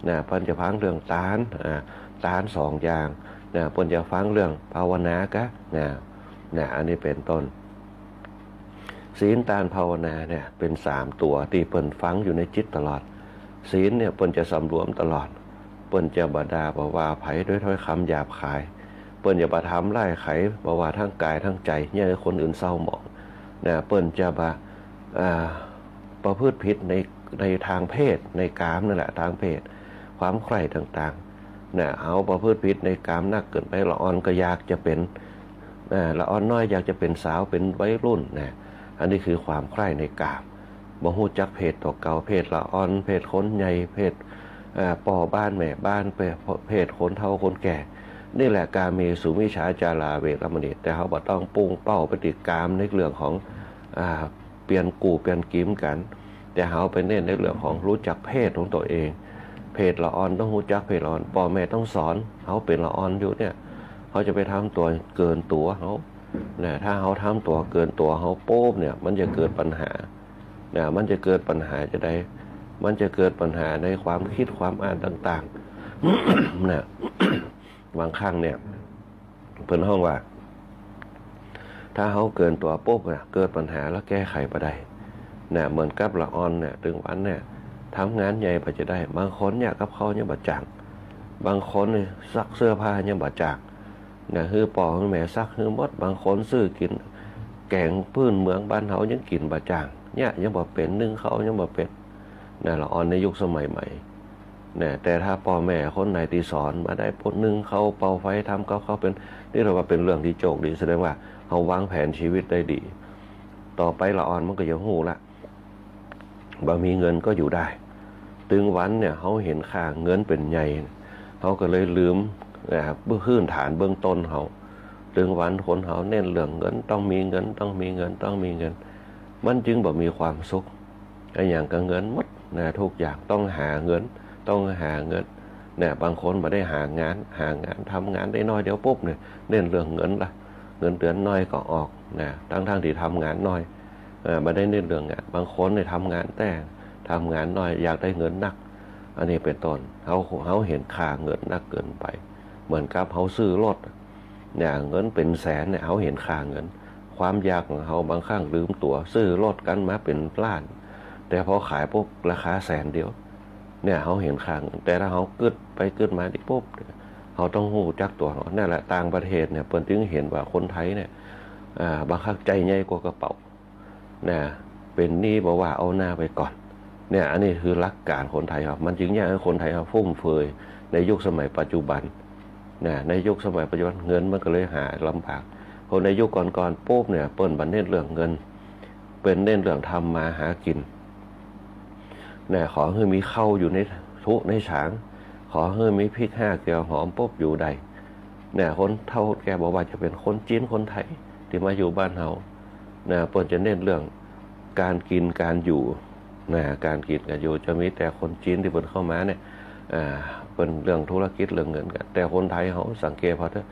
นะ เปิ้นจะฟังเรื่องตาน อ่า ตานสองอย่าง นะ เปิ้นจะฟังเรื่องภาวนาก้า นะ นะ อันนี้เป๋นต้น ศีล ตาน ภาวนาเนี่ย เป๋นสามตั๋วตี้เปิ้นฟังอยู่ในจิตตลอด ศีลเนี่ย เปิ้นจะสำรวมตลอด เปิ้นจะบ่ด่าบ่ว่าใผด้วยถ้อยกำหยาบคาย เปิ้นจะบ่ทำร้ายใผ บ่ว่าตางก๋ายตางใจ๋ เยียะหื้อคนอื่นเศร้าหมอง นะ เปิ้นจะบ่ อ่า ประพฤติผิดใน ในตางเพศ ในกามนั่นแหละ ตางเพศ ความใคร่ต่างๆ นะ เฮาประพฤติผิดในกามนักเกินไป ละอ่อนก็อยากจะเป๋น อ่า ละอ่อนน้อยอยากจะเป๋นสาว เป๋นวัยรุ่น นะ อันนี้คือความใคร่ในกาม บ่ฮู้จักเพศตั๋วเก่า เพศละอ่อน เพศคนใหญ่ เพศ อ่า ป้อบ้านแม่บ้าน เพศ เพศคนเฒ่าคนแก่ นี่แหละ กาเมสุมิจฉาจาราเวรมณี แต่เฮาบ่ต้องปุ้งเป้าไปตี้กามในเรื่องของ อ่า เปลี่ยนกู้เปลี่ยนกิ๋มกั๋น แต่เฮาไปเน้นในเรื่องของฮู้จักเพศของตั๋วเอง เพศละอ่อนต้องฮู้จักเพศละอ่อน ป้อแม่ต้องสอน เฮาเป๋นละอ่อนอยู่เนี่ย เฮาจะไปทำตั๋วเกินตั๋วเฮา นะ ถ้าเฮาทำตั๋วเกินตั๋วเฮาปุ๊บเนี่ย มันจะเกิดปัญหา นะ มันจะเกิดปัญหาจั่งใด มันจะเกิดปัญหาในความกึ๊ดความอ่านต่างๆ นะ บางครั้งเนี่ย เปิ้นฮ้องว่า ถ้าเฮาเกินตั๋วปุ๊บเนี่ย เกิดปัญหาแล้วแก้ไขบ่ได้ นะ เหมือนกับละอ่อนเนี่ย ตึงวันเนี่ย ทำงานใหญ่บ่จะได้ บางคนเนี่ย กับข้าวยังบ่จ้าง บางคนเนี่ย ซักเสื้อผ้ายังบ่จ้าง นะ หื้อป้อหื้อแม่ซักหื้อหมด บางคนซื้อกิ๋นแก๋งปื้นเมืองบ้านเฮายังกิ๋นบ่จ้าง เนี่ย ยังบ่เป๋น นึ่งข้าวยังบ่เป๋น นะ ละอ่อนในยุคสมัยใหม่ นะ แต่ถ้าป้อแม่คนไหนตี้สอนมาได้ ปดนึ่งข้าว เป่าไฟ ทำกับข้าวเป๋น นี่ถือว่าเป๋นเรื่องตี้โจคดี แสดงว่าเฮาวางแผนชีวิตได้ดี ต่อไปละอ่อนมันก็จะฮู้ละ บ่มีเงินก็อยู่ได้ ตึงวันเนี่ย เฮาหันค่าเงินเป๋นใหญ่ เฮาก็เลยลืม นะ พื้นฐานเบื้องต้นเฮา ตึงวันคนเฮาเน้นเรื่องเงิน ต้องมีเงิน ต้องมีเงิน ต้องมีเงิน มันจึงบ่มีความสุข อะหยังก็เงินหมดนะ ทุกอย่างต้องหาเงิน ต้องหาเงิน เนี่ย บางคนบ่ได้หางาน หางาน ทำงานได้น้อยเดียวปุ๊บเนี่ย เน้นเรื่องเงินละ เงินเดือนน้อยก็ออกนะ ทั้งๆ ตี้ทำงานน้อย เอ่อ บ่ได้เน้นเรื่องงาน บางคนเนี่ยทำงานแต่ทำงานน้อย อยากได้เงินนัก อันนี้เป๋นต้น เฮา เฮาหันค่าเงินนักเกินไป เหมือนกับเฮาซื้อรถ เนี่ย เงินเป๋นแสนเนี่ย เฮาหันค่าเงิน ความอยากของเฮาบางครั้งลืมตั๋ว ซื้อรถกั๋นมาเป๋นล้าน แต่พอขายปุ๊บ ราคาแสนเดียว เนี่ย เฮาหันค่าเงิน แต่ถ้าเฮากึ๊ดไปกึ๊ดมานี่ปุ๊บ เฮาต้องฮู้จักตั๋วเฮา นั่นแหละ ต่างประเทศเนี่ย เปิ้นจึงหันว่าคนไทยเนี่ย อ่า บางครั้งใจ๋ใหญ่กว่ากระเป๋า นะ เป๋นหนี้บ่ว่าเอาหน้าไปก่อน เนี่ย อันนี้คือหลักการคนไทยเฮา มันจึงเยียะหื้อคนไทยเฮาฟุ่มเฟือยในยุคสมัยปัจจุบัน นะ ในยุคสมัยปัจจุบันเงินมันก็เลยหาลำบาก คนในยุคก่อนๆ ปุ๊บเนี่ย เปิ้นบ่เน้นเรื่องเงิน เปิ้นเน้นเรื่องทำมาหากิ๋น นะ ขอหื้อมีข้าวอยู่ในถุในฉาง ขอหื้อมีพริกห้าเกลือหอมปุ๊บอยู่ได้ เนี่ย คนเฒ่าคนแก่บ่ว่าจะเป๋นคนจีนคนไทยตี้มาอยู่บ้านเฮา นะ เปิ้นจะเน้นเรื่องก๋านกิ๋นก๋านอยู่ นะ ก๋านกิ๋นก๋านอยู่ จะมีแต่คนจีนตี้เปิ้นเข้ามาเนี่ย อ่า เปิ้นเรื่องธุรกิจเรื่องเงินกั๋น แต่คนไทยเฮาสังเกตผ่อเต๊อะ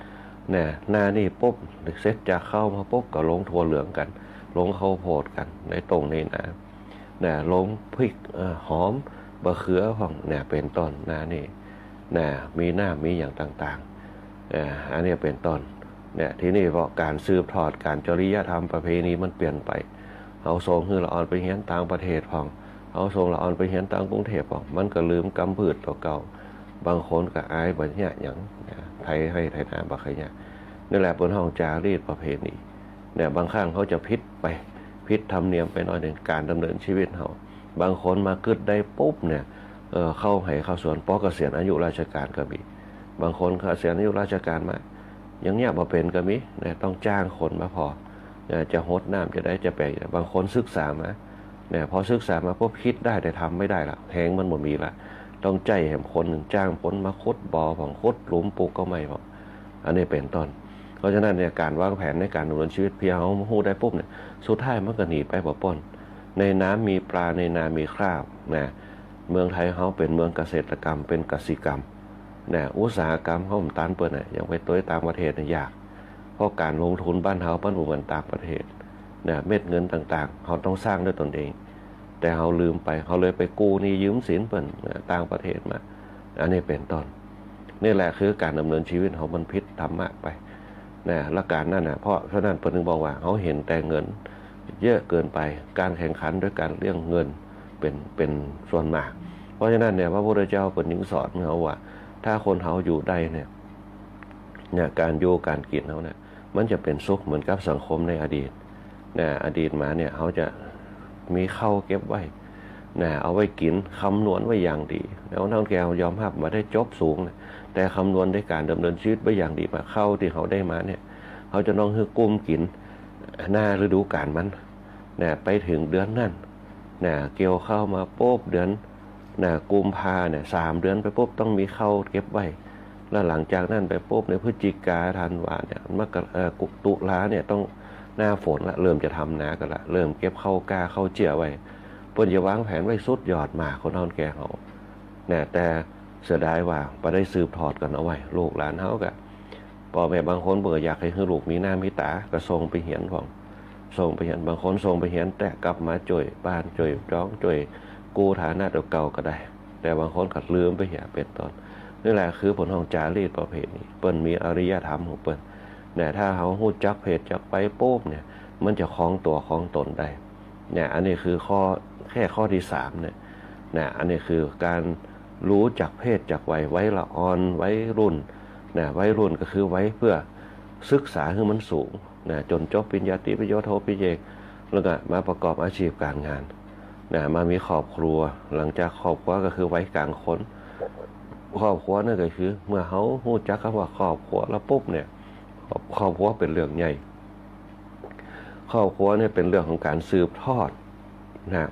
นะ หน้านี่ปุ๊บ เสร็จจากข้าวมาปุ๊บ ก็ลงถั่วเหลืองกั๋น ลงข้าวโพดกั๋น ในต้งในนา นะ ลงพริก เอ่อ หอม บ่าเขือพ่อง เนี่ย เป๋นต้น หน้านี่ นะ มีน้ำ มีหยังต่างๆ เอ่อ อันนี้เป๋นต้น เนี่ย ทีนี้เพราะก๋านสืบทอด ก๋านจริยธรรมประเพณีมันเปลี่ยนไป เฮาส่งหื้อละอ่อนไปเฮียนต่างประเทศพ่อง เฮาส่งละอ่อนไปเฮียนตางกรุงเทพฯพ่อง มันก็ลืมกำพืชตั๋วเก่า บางคนก็อายบ่เยียะหยัง นะ ไถไฮ่ไถนาบ่ใค่เยียะ นี่แหละเปิ้นฮ้องจารีตประเพณี เนี่ย บางครั้งเฮาจะผิดไป ผิดธรรมเนียมไปหน้อยนึ่ง ก๋านดำเนินชีวิตเฮา บางคนมากึ๊ดได้ปุ๊บเนี่ย เอ่อ เข้าไฮ่เข้าสวน ปอเกษียณอายุราชการก็มี บางคนเกษียณอายุราชการมา ยังเยียะบ่เป๋นก็มี นะ ต้องจ้างคนมาผ่อ นะ จะฮดน้ำจะใดจะแป๋ง บางคนศึกษามา นะ พอศึกษามาปุ๊บ คิดได้แต่ทำไม่ได้ละ แฮงมันบ่มีละ ต้องใจ๊แหมคนนึ่ง จ้างคนมาขุดบ่อพ่อง ขุดหลุมปลูกก้าวไม้พ่อง อันนี้เป๋นต้น เพราะฉะนั้นเนี่ย ก๋านวางแผนในก๋านดำเนินชีวิต เพียงเฮาฮู้ได้ปุ๊บเนี่ย สุดท้ายมันก็หนีไปบ่ป๊น ในน้ำมีปลา ในนามีข้าว นะ เมืองไทยเฮาเป๋นเมืองเกษตรกรรม เป๋นกสิกรรม นะ อุตสาหกรรมเฮาบ่ตันเปิ้นน่ะ อย่างไปตวยต่างประเทศเนี่ยยาก เพราะก๋านลงทุนบ้านเฮามันบ่เหมือนต่างประเทศ นะ เม็ดเงินต่างๆ เฮาต้องสร้างด้วยตนเอง แต่เฮาลืมไป เฮาเลยไปกู้หนี้ยืมสินเปิ้น นะ ต่างประเทศมา อันนี้เป๋นต้น นี่แหละคือก๋านดำเนินชีวิตเฮามันผิดธรรมะไป นะ หลักก๋านนั่นน่ะ เพราะฉะนั้นเปิ้นจึงบอกว่า เฮาหันแต่เงินเยอะเกินไป ก๋านแข่งขันด้วยก๋านเลี้ยงเงินเป๋น เป๋นส่วนมาก เพราะฉะนั้นเนี่ย พระพุทธเจ้าเปิ้นจึงสอนเฮาว่า ถ้าคนเฮาอยู่ได้เนี่ย เนี่ย ก๋านอยู่ก๋านกิ๋นเฮาเนี่ย มันจะเป๋นสุขเหมือนกับสังคมในอดีต นะ อดีตมาเนี่ย เฮาจะมีข้าวเก็บไว้ นะ เอาไว้กิ๋น คำนวณไว้อย่างดี แล้วเฒ่าแก่ยอมฮับว่าได้จบสูงนะ แต่คำนวณในก๋านดำเนินชีวิตไว้อย่างดี ว่าข้าวตี้เฮาได้มาเนี่ย เฮาจะต้องหื้อกุ้มกิ๋น หน้าฤดูกาลมัน นะ ไปเถิงเดือนนั้น นะ เกี่ยวข้าวมาปุ๊บ เดือน นะ กุมภาเนี่ย สามเดือนไปปุ๊บ ต้องมีข้าวเก็บไว้ แล้วหลังจากนั้นไปปุ๊บ ในพฤศจิกา ธันวาเนี่ย มกรา เอ่อ กุ ตุลาเนี่ย ต้องหน้าฝนละ เริ่มจะทำนากั๋นละ เริ่มเก็บข้าวกล้าข้าวเจี้ยไว้ เปิ้นจะวางแผนไว้สุดยอดมาก คนเฒ่าคนแก่เฮา นะ แต่เสียดายว่าบ่ได้สืบทอดกั๋นเอาไว้ ลูกหลานเฮาก็ ป้อแม่บางคนเปิ้นก็อยากหื้อลูกมีหน้ามีต๋า ก็ส่งไปเฮียนพ่อง ส่งไปเฮียน บางคนส่งไปเฮียน แต่กลับมาจ้วยบ้าน จ้วยจอง จ้วยกู้ฐานะตั๋วเก่าก็ได้ แต่บางคนก็ลืมไปเหีย เป๋นต้น นี่แหละคือเปิ้นฮ้องจารีตประเพณี เปิ้นมีอารยธรรมของเปิ้น เนี่ย ถ้าเฮาฮู้จักเพศจักภัยปุ๊บเนี่ย มันจะครองตั๋วครองต๋นได้ เนี่ย อันนี้คือข้อ แค่ข้อตี้สามเนี่ย นะ อันนี้คือก๋านฮู้จักเพศจักวัย วัยละอ่อน วัยรุ่น นะ วัยรุ่นก็คือวัยเพื่อศึกษาหื้อมันสูง นะ จ๋นจบปริญญาตรี ปริญญาโท ปริญญาเอก แล้วก็มาประกอบอาชีพก๋านงาน นะ มามีครอบครัว หลังจากครอบครัวก็คือวัยก๋างคน ครอบครัวนั่นก็คือ เมื่อเฮาฮู้จักกำว่าครอบครัวแล้วปุ๊บเนี่ย ครอบ ครอบครัวเป๋นเรื่องใหญ่ ครอบครัวเนี่ยเป๋นเรื่องของก๋านสืบทอด นะ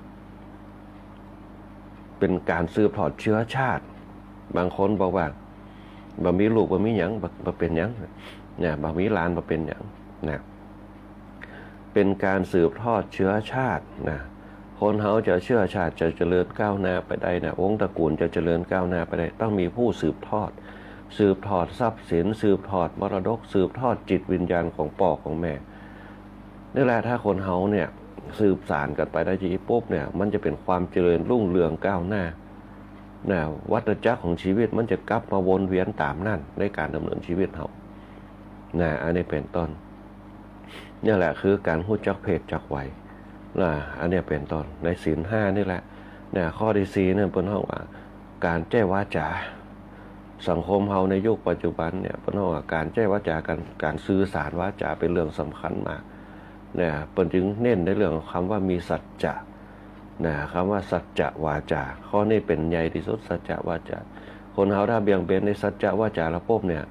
เป๋นก๋านสืบทอดเชื้อชาติ บางคนบอกว่า บ่มีลูก บ่มีหยัง บ่ บ่เป๋นหยัง นะ บ่มีหลานบ่เป๋นหยัง นะ เป๋นก๋านสืบทอดเจื๊อชาติ นะ คนเฮาจะเจื๊อชาติจะเจริญก้าวหน้าไปได้ นะ วงศ์ตระกู๋ลจะเจริญก้าวหน้าไปได้ ต้องมีผู้สืบทอด สืบทอดทรัพย์สิน สืบทอดมรดก สืบทอดจิตวิญญาณของป้อของแม่ นี่แหละ ถ้าคนเฮาเนี่ยสืบสานกั๋นไปได้จะอี้ปุ๊บเนี่ย มันจะเป๋นความเจริญรุ่งเรืองก้าวหน้า นะ วัฏจักรของชีวิตมันจะกลับมาวนเวียนต๋ามนั้นในก๋านดำเนินชีวิตเฮา นะ อันนี้เป๋นต้น เนี่ยแหละคือก๋านฮู้จักเพศจักวัย นะ อันเนี้ยเป๋นต้น ในศีลห้านี่แหละ นะ ข้อตี้สี่เนี่ยเปิ้นฮ้องว่า ก๋านใจ๊วาจา สังคมเฮาในยุคปัจจุบันเนี่ย เปิ้นฮ้องว่าก๋านใจ๊วาจา ก๋าน ก๋านสื่อสารวาจาเป๋นเรื่องสำคัญมาก นะ เปิ้นจึงเน้นในเรื่องของกำว่ามีสัจจะ นะ กำว่าสัจจะวาจา ข้อนี้เป๋นใหญ่ตี้สุด สัจจะวาจา คนเฮาถ้าเบี่ยงเบนในสัจจะวาจาแล้วปุ๊บเนี่ย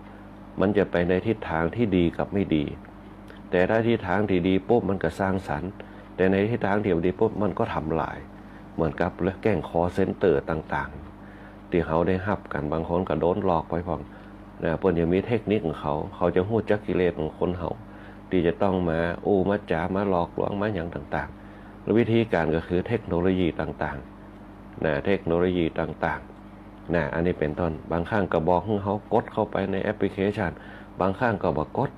มันจะไปในทิศตางตี้ดีกับไม่ดี แต่ถ้าทิศตางตี้ดีปุ๊บมันก็สร้างสรรค์ แต่ในทิศตางตี้บ่ดีปุ๊บมันก็ทำลาย เหมือนกับเรื่องแก๊งคอลเซ็นเตอร์ต่างๆ ตี้เฮาได้ฮับกั๋น บางคนก็โดนหลอกไปพ่อง นะ เปิ้นจะมีเทคนิคของเขา เขาจะฮู้จักกิเลสของคนเฮา ตี้จะต้องมาอู้มาจ๋า มาหลอกลวง มาหยังต่างๆ แล้ววิธีก๋านก็คือเทคโนโลยีต่างๆ นะ เทคโนโลยีต่างๆ นะ อันนี้เป๋นต้น บางครั้งก็บอกหื้อเฮากดเข้าไปในแอปพลิเคชัน บางครั้งก็บ่กด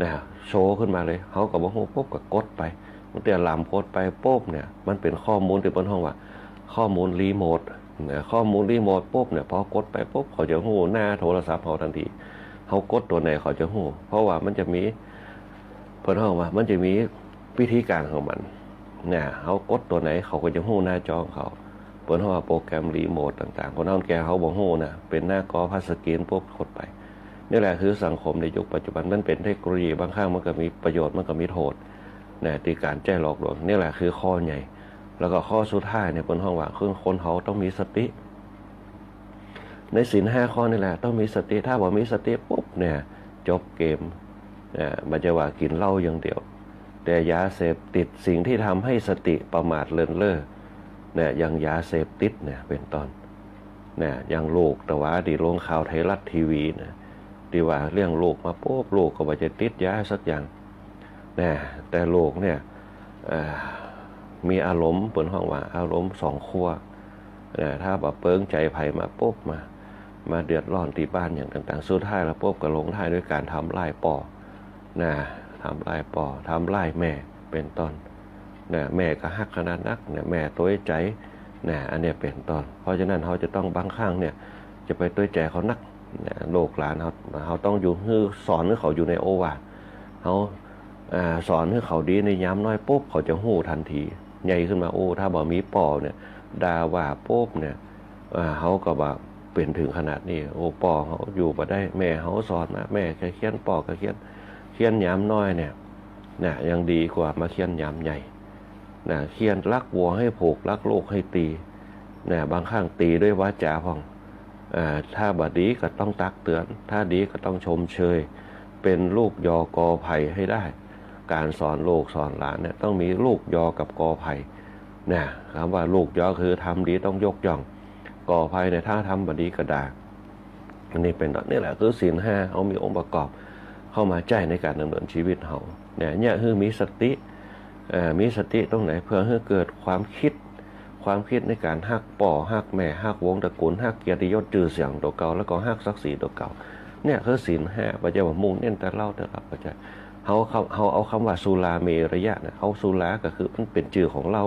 นะ โชว์ขึ้นมาเลย เฮาก็บ่ฮู้ปุ๊บก็กดไป บางเตื้อลำกดไปปุ๊บเนี่ย มันเป๋นข้อมูลตี้เปิ้นฮ้องว่าข้อมูลรีโมท นะ ข้อมูลรีโมทปุ๊บเนี่ย พอกดไปปุ๊บ เขาจะฮู้หน้าโทรศัพท์เฮาตันที เฮากดตั๋วไหนเขาจะฮู้ เพราะว่ามันจะมี เปิ้นฮ้องว่ามันจะมีวิธีก๋านของมัน นะ เฮากดตั๋วไหนเขาก็จะฮู้หน้าจอของเขา เปิ้นฮ้องว่าโปรแกรมรีโมทต่างๆ คนเฒ่าคนแก่เฮาบ่ฮู้นะ เป๋นหน้ากอพลาสกรีนปุ๊บกดไป นี่แหละคือสังคมในยุคปัจจุบัน มันเป๋นเทคโนโลยี บางครั้งมันก็มีประโยชน์ มันก็มีโต้ษ นะ ตี้ก๋านใจ๊หลอกลวง นี่แหละคือข้อใหญ่ แล้วก็ข้อสุดท้ายเนี่ยเปิ้นฮ้องว่า คือคนเฮาต้องมีสติ ในศีลห้าข้อนี่แหละต้องมีสติ ถ้าบ่มีสติปุ๊บเนี่ย จบเกม นะ บ่ใจ้ว่ากิ๋นเหล้าอย่างเดียว แต่ยาเสพติด สิ่งที่ทำให้สติประมาทเลินเล่อ นะ อย่างยาเสพติดเนี่ย เป๋นต้น นะ อย่างลูก แต่ว่าตี้ลงข่าวไทยรัฐทีวีนะ ตี้ว่าเลี้ยงลูกมาปุ๊บ ลูกก็บ่ใจ้ติดยาสักอย่าง นะ แต่ลูกเนี่ย เอ่อ มีอารมณ์ เปิ้นฮ้องว่าอารมณ์สองขั้ว นะ ถ้าบ่เปิงใจ๋ใผมาปุ๊บ มา มาเดือดร้อนตี้บ้านหยังต่างๆ สุดท้ายแล้วปุ๊บก็ลงท้ายด้วยก๋านทำร้ายป้อ นะ ทำร้ายป้อ ทำร้ายแม่ เป๋นต้น นะ แม่ก็ฮักขนาดนัก นะ แม่ตวยใจ๋ นะ อันเนี้ยเป๋นต้น เพราะฉะนั้นเฮาจะต้อง บางครั้งเนี่ย จะไปตวยใจ๋เขานัก นะ ลูกหลานเฮา เฮาต้องอยู่หื้อ สอนหื้อเขาอยู่ในโอวาท เฮา อ่า สอนหื้อเขาดีในยามน้อยปุ๊บ เขาจะฮู้ตันที ใหญ่ขึ้นมา โอ้ ถ้าบ่มีป้อเนี่ย ด่าว่าปุ๊บเนี่ย อ่า เฮาก็บ่าเป๋นเถิงขนาดนี้ โอ้ ป้อเฮาอยู่บ่ได้ แม่เฮาสอนมา แม่ก็เฆียน ป้อก็เฆียน เฆียนยามน้อยเนี่ย นะ ยังดีกว่ามาเฆียนยามใหญ่ นะ เฆียนลักวัวให้ผูก ลักลูกให้ตี นะ บางครั้งตีด้วยวาจาพ่อง อ่า ถ้าบ่ดีก็ต้องตักเตือน ถ้าดีก็ต้องชมเชย เป๋นลูกยอกอไผ่ให้ได้ ก๋านสอนลูกสอนหลานเนี่ยต้องมีลูกยอกับกอไผ่ นะ กำว่าลูกยอคือทำดีต้องยกย่อง กอไผ่เนี่ยถ้าทำบ่ดีก็ด่า อันนี้เป๋นต้น นี่แหละคือศีลห้า เฮามีองค์ประกอบเข้ามาใจ๊ในก๋านดำเนินชีวิตเฮา เนี่ย เนี่ยคือมีสติ เอ่อ มีสติตรงไหน เพื่อหื้อเกิดความกึ๊ด ความกึ๊ดในก๋านฮักป้อ ฮักแม่ ฮักวงศ์ตระกู๋ล ฮักเกียรติยศจื้อเสียงตั๋วเก่า แล้วก็ฮักศักดิ์ศรีตั๋วเก่า เนี่ยคือศีลห้า บ่ใจ้ว่ามุ่งเน้นแต่เหล้าแต่เหล้า บ่ใจ้ เฮา เฮา เฮาเอากำว่าสุราเมรยะเนี่ย เอาสุราก็คือมันเป๋นจื้อของเหล้า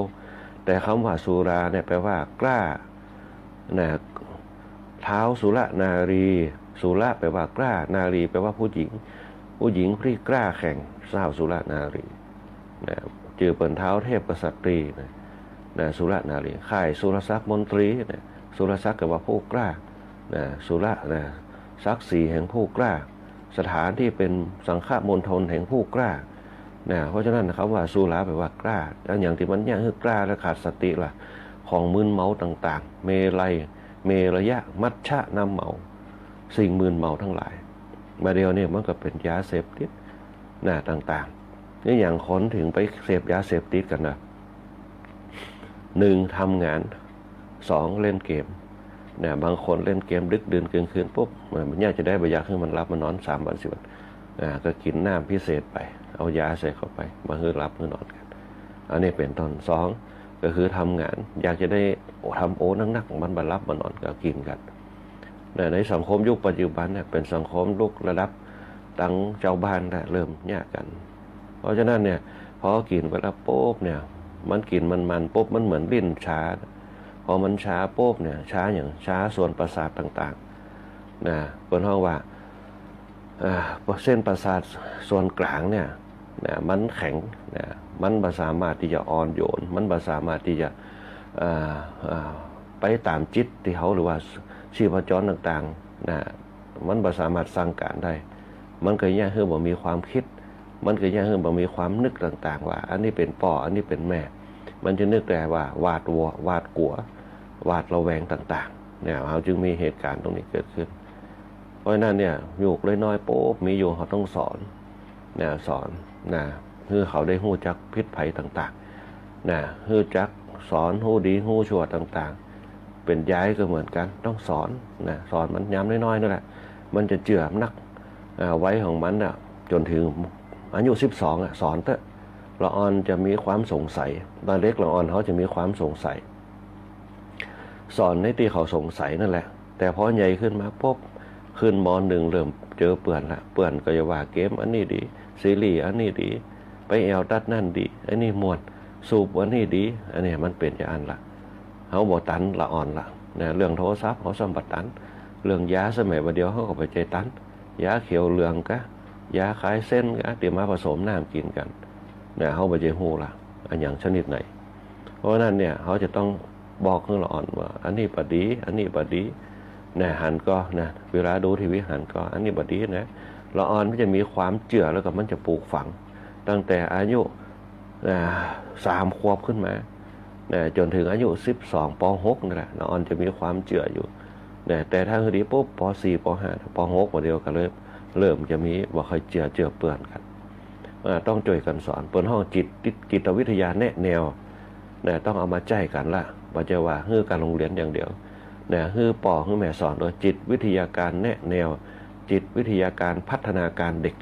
แต่กำว่าสุราเนี่ยแปลว่ากล้า นะ ท้าวสุรนารี สุรแปลว่ากล้า นารีแปลว่าผู้หญิง ผู้หญิงตี้กล้าแกร่ง ท้าวสุรนารี นะ จื้อเปิ้นท้าวเทพกษัตรีย์นะ นะ สุรนารี ค่ายสุรศักดิ์มนตรีนะ สุรศักดิ์แปลว่าผู้กล้า นะ สุร นะ ศักดิ์ศรีแห่งผู้กล้า สถานที่เป็นสังฆมณฑลแห่งผู้กล้า นะ เพราะฉะนั้นกำว่าสุราแปลว่ากล้า อันหยังตี้มันเยียะหื้อกล้าและขาดสติล่ะ ของมึนเมาต่างๆ เมรัย เมรยะ มัชชะ น้ำเมา สิ่งมึนเมาตังหลาย บ่าเดี่ยวนี้มันก็เป๋นยาเสพติด นะ ต่างๆ นี่อย่างคนเถิงไปเสพยาเสพติดกั๋นนะ หนึ่ง ทำงาน สอง เล่นเกม นะ บางคนเล่นเกมดึกดื่นเกินคืนปุ๊บ มันยากจะได้ บ่อยากหื้อมันหลับมันนอนสามวันสี่วัน อ่า ก็กิ๋นน้ำพิเศษไป เอายาใส่เข้าไป บ่หื้อหลับหื้อนอนกั๋น อันนี้เป๋นต้น สอง ก็คือทำงาน อยากจะได้ทำโอนักๆ มันบ่หลับบ่นอน ก็กิ๋นกั๋น นะ ในสังคมยุคปัจจุบันเนี่ย เป๋นสังคมลุกระดับตังจาวบ้านละเริ่มเยียะกั๋น เพราะฉะนั้นเนี่ย พอกิ๋นไปแล้วปุ๊บเนี่ย มันกิ๋นมันๆ ปุ๊บ มันเหมือนลิ้นชา พอมันชาปุ๊บเนี่ย ชาหยัง ชาส่วนประสาทต่างๆ นะ เปิ้นฮ้องว่า อ่า เส้นประสาทส่วนกลางเนี่ย นะ มันแข็ง นะ มันบ่สามารถตี้จะอ่อนโยน มันบ่สามารถตี้จะ อ่า อ่า ไปต๋ามจิตตี้เฮา หรือว่าชีพจรต่างๆ นะ มันบ่สามารถสั่งก๋านได้ มันก็เยียะหื้อบ่มีความกึ๊ด มันก็เยียะหื้อบ่มีความนึกต่างๆ ว่า อันนี้เป๋นป้อ อันนี้เป๋นแม่ มันจะนึกแต่ว่าหวาดหวั่น หวาดกั๋ว หวาดระแวงต่างๆ เนี่ย เฮาจึงมีเหตุก๋ารณ์ตรงนี้เกิดขึ้น เพราะฉะนั้นเนี่ย ยุคน้อยๆ ปุ๊บ มีอยู่ เฮาต้องสอน นะ สอน นะ หื้อเขาได้ฮู้จักพิษภัยต่างๆ นะ ฮู้จักสอน ฮู้ดี ฮู้ชั่วต่างๆ เป๋นยายก็เหมือนกั๋น ต้องสอน นะ สอนมันยามน้อยๆ นั่นแหละ มันจะเจื้อนัก อ่า วัยของมันน่ะ จ๋นถึงอายุสิบสองอะ สอนเต๊อะ ละอ่อนจะมีความสงสัย ต๋อนเล็กละอ่อนเขาจะมีความสงสัย สอนในตี้เขาสงสัยนั่นแหละ แต่พอใหญ่ขึ้นมาปุ๊บ ขึ้น ม.หนึ่ง เริ่มเจอเปื้อนละ เปื้อนก็จะว่าเกมอันนี้ดี ซีรีส์อันนี้ดี ไปแอ่วตั๊ดนั่นดี อันนี้ม่วน สูบอันนี้ดี อันนี้มันเป๋นอย่างอั้นละ เฮาบ่ตันละอ่อนละ นะ เรื่องโทรศัพท์เฮาซ้ำบ่ตัน เรื่องยาสมัยบ่าเดี่ยวเฮาก็บ่ใจ้ตัน ยาเขียวเหลืองกา ยาคลายเส้นกา ตี้มาผสมน้ำกิ๋นกั๋น นะ เฮาบ่ใจ้ฮู้ละ อะหยังชนิดไหน เพราะฉะนั้นเนี่ย เฮาจะต้องบอกหื้อละอ่อนว่า อันนี้บ่ดี อันนี้บ่ดี นะ หันก่อ นะ เวลาดูทีวีหันก่อ อันนี้บ่ดีนะ ละอ่อนมันจะมีความเจื้อ แล้วก็มันจะปลูกฝัง ตั้งแต่อายุ อ่า สามขวบขึ้นมา นะ จ๋นถึงอายุสิบสอง ป.หก นั่นแหละ ละอ่อนจะมีความเจื้ออยู่ นะ แต่ถ้าหื้อดีปุ๊บ ป.สี่ ป.ห้า ป.หก บ่าเดี่ยวก็เริ่ม เริ่มจะมี บ่ค่อยเจื้อ เจื้อเปื้อนกั๋น อ่า ต้องจ้วยกั๋นสอน เปิ้นฮ้องจิต จิตวิทยาแนะแนว นะ ต้องเอามาใจ๊กั๋นละ บ่ใจ้ว่าหื้อก๋านโฮงเฮียนอย่างเดียว นะ หื้อป้อหื้อแม่สอนโดยจิตวิทยาการแนะแนว จิตวิทยาการพัฒนาการเด็ก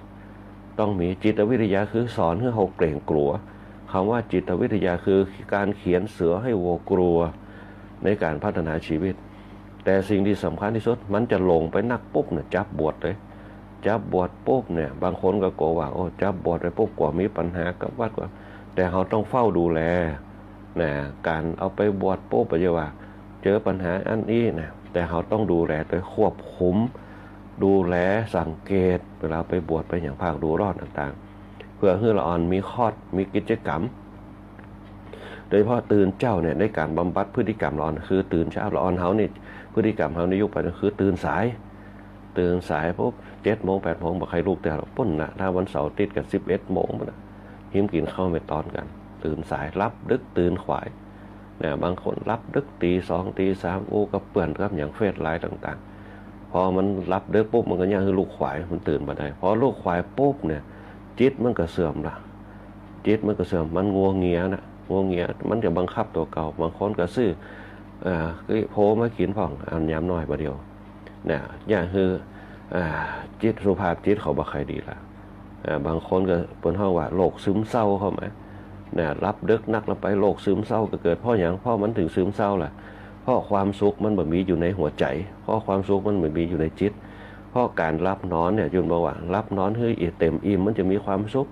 ต้องมี จิตวิทยาคือสอนหื้อเฮาเกรงกลัว กำว่าจิตวิทยาคือก๋านเขียนเสือหื้อวัวกลัว ในก๋านพัฒนาชีวิต แต่สิ่งตี้สำคัญตี้สุด มันจะหลงไปนักปุ๊บเนี่ย จับบวชเลย จับบวชปุ๊บเนี่ย บางคนก็กั๋วว่า โอ้ จับบวชไปปุ๊บ กั๋วมีปัญหากับวัด กั๋ว แต่เฮาต้องเฝ้าดูแล นะ ก๋านเอาไปบวชปุ๊บ บ่ใจ้ว่า เจอปัญหาอันอี้นะ แต่เฮาต้องดูแลโดยควบคุม ดูแลสังเกต เวลาไปบวชไปหยัง ภาคฤดูร้อนต่างๆ เปื้อหื้อละอ่อนมีคอร์ส มีกิจกรรม โดยเฉพาะตื่นเจ๊าเนี่ย ในก๋านบำบัดพฤติกรรมละอ่อน คือตื่นเจ๊า ละอ่อนเฮานี่ พฤติกรรมเฮาในยุคปัจจุบันคือตื่นสาย ตื่นสายปุ๊บ เจ็ดโมง แปดโมง บ่ใค่ลุกเตื้อละ ปู๊นน่ะ ถ้าวันเสาร์อาติ๊ดก็ สิบเอ็ดโมงปู๊นน่ะ หิ้มกิ๋นข้าวเม็ดตอนกั๋น ตื่นสาย หลับดึก ตื่นขวาย เนี่ย บางคนหลับดึก ตีสอง ตีสาม อู้กับเปื้อนกับหยัง เฟซไลน์ต่างๆ พอมันหลับดึกปุ๊บ มันก็เยียะหื้อลุกขวาย มันตื่นบ่ได้ พอลุกขวายปุ๊บเนี่ย จิตมันก็เสื่อมละ จิตมันก็เสื่อม มันงัวเงียน่ะ งัวเงีย มันจะบังคับตั๋วเก่า บางคนก็ซื้อ เอ่อ โพมากิ๋นพ่อง อันยามน้อยบ่าเดี่ยว เนี่ย เยียะหื้อ อ่า จิต สุขภาพจิตเขาบ่ใค่ดีละ อ่า บางคนก็เปิ้นฮ้องว่าโรคซึมเศร้าเข้ามา นะ หลับดึกนักลงไป โรคซึมเศร้าก็เกิด เพราะหยัง เพราะมันถึงซึมเศร้าล่ะ เพราะความสุขมันบ่มีอยู่ในหัวใจ๋ เพราะความสุขมันบ่มีอยู่ในจิต เพราะก๋านหลับนอนเนี่ย จุนบอกว่าหลับนอนหื้อเต็มอิ่ม มันจะมีความสุข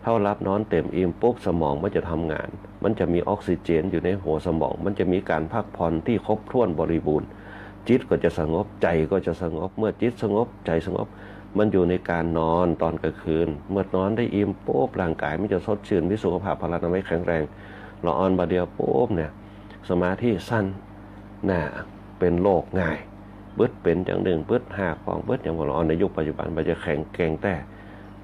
เฮาหลับนอนเต็มอิ่มปุ๊บ สมองมันจะทำงาน มันจะมีออกซิเจนอยู่ในหัวสมอง มันจะมีก๋านพักผ่อนตี้ครบถ้วนบริบูรณ์ จิตก็จะสงบ ใจ๋ก็จะสงบ เมื่อจิตสงบ ใจ๋สงบ มันอยู่ในก๋านนอนตอนก๋างคืน เมื่อนอนได้อิ่มปุ๊บ ร่างก๋ายมันจะสดชื่น มีสุขภาพพลานามัยแข็งแรง ละอ่อนบ่าเดี่ยวปุ๊บเนี่ย สมาธิสั้น นะ เป๋นโรคง่าย ปึ๊ดเป๋นจังนึ่ง ปึ๊ดหากพ่อง ปึ๊ดหยังพ่อง ละอ่อนในยุคปัจจุบัน มันจะแข็งแกร่งแต๊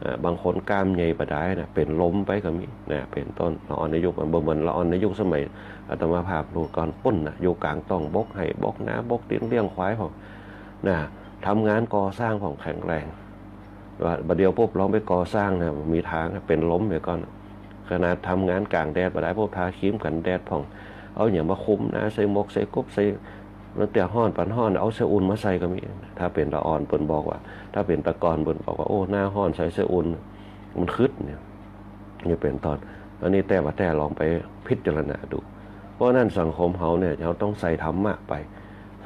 เอ่อ บางคนกล้ามใหญ่บ่ดายนะ เป๋นลมไปก็มี นะ เป๋นต้น ละอ่อนในยุค บ่เหมือนละอ่อนในยุคสมัยอาตมาภาพรุ่นก่อนปู๊นน่ะ อยู่ก๋างต้องบกไฮ่บกนา บกติ๊นเลี้ยงขวายพ่อง นะ ทำงานก่อสร้างพ่องแข็งแรง ว่าบ่าเดี่ยวปุ๊บ ลองไปก่อสร้างนะ มีตางเป๋นลมไปก่อน ขนาดทำงานก๋างแดดบ่ดายปุ๊บ ทาครีมกั๋นแดดพ่อง เอาหยังมาคลุมหน้า ใส่หมวก ใส่ก๊บ ใส่ แล้วแต่ฮ้อนปานฮ้อนเอาเสื้ออุ่นมาใส่ก็มี ถ้าเป๋นตะอ่อนเปิ้นบอกว่า ถ้าเป๋นตะก่อนเปิ้นบอกว่า โอ้ หน้าฮ้อนใส่เสื้ออุ่น มันขึดเนี่ย นี่เป๋นต้น อันนี้แต๊บ่าแต๊ลองไปพิจารณาดู เพราะฉะนั้นสังคมเฮาเนี่ย เฮาต้องใส่ธรรมะไป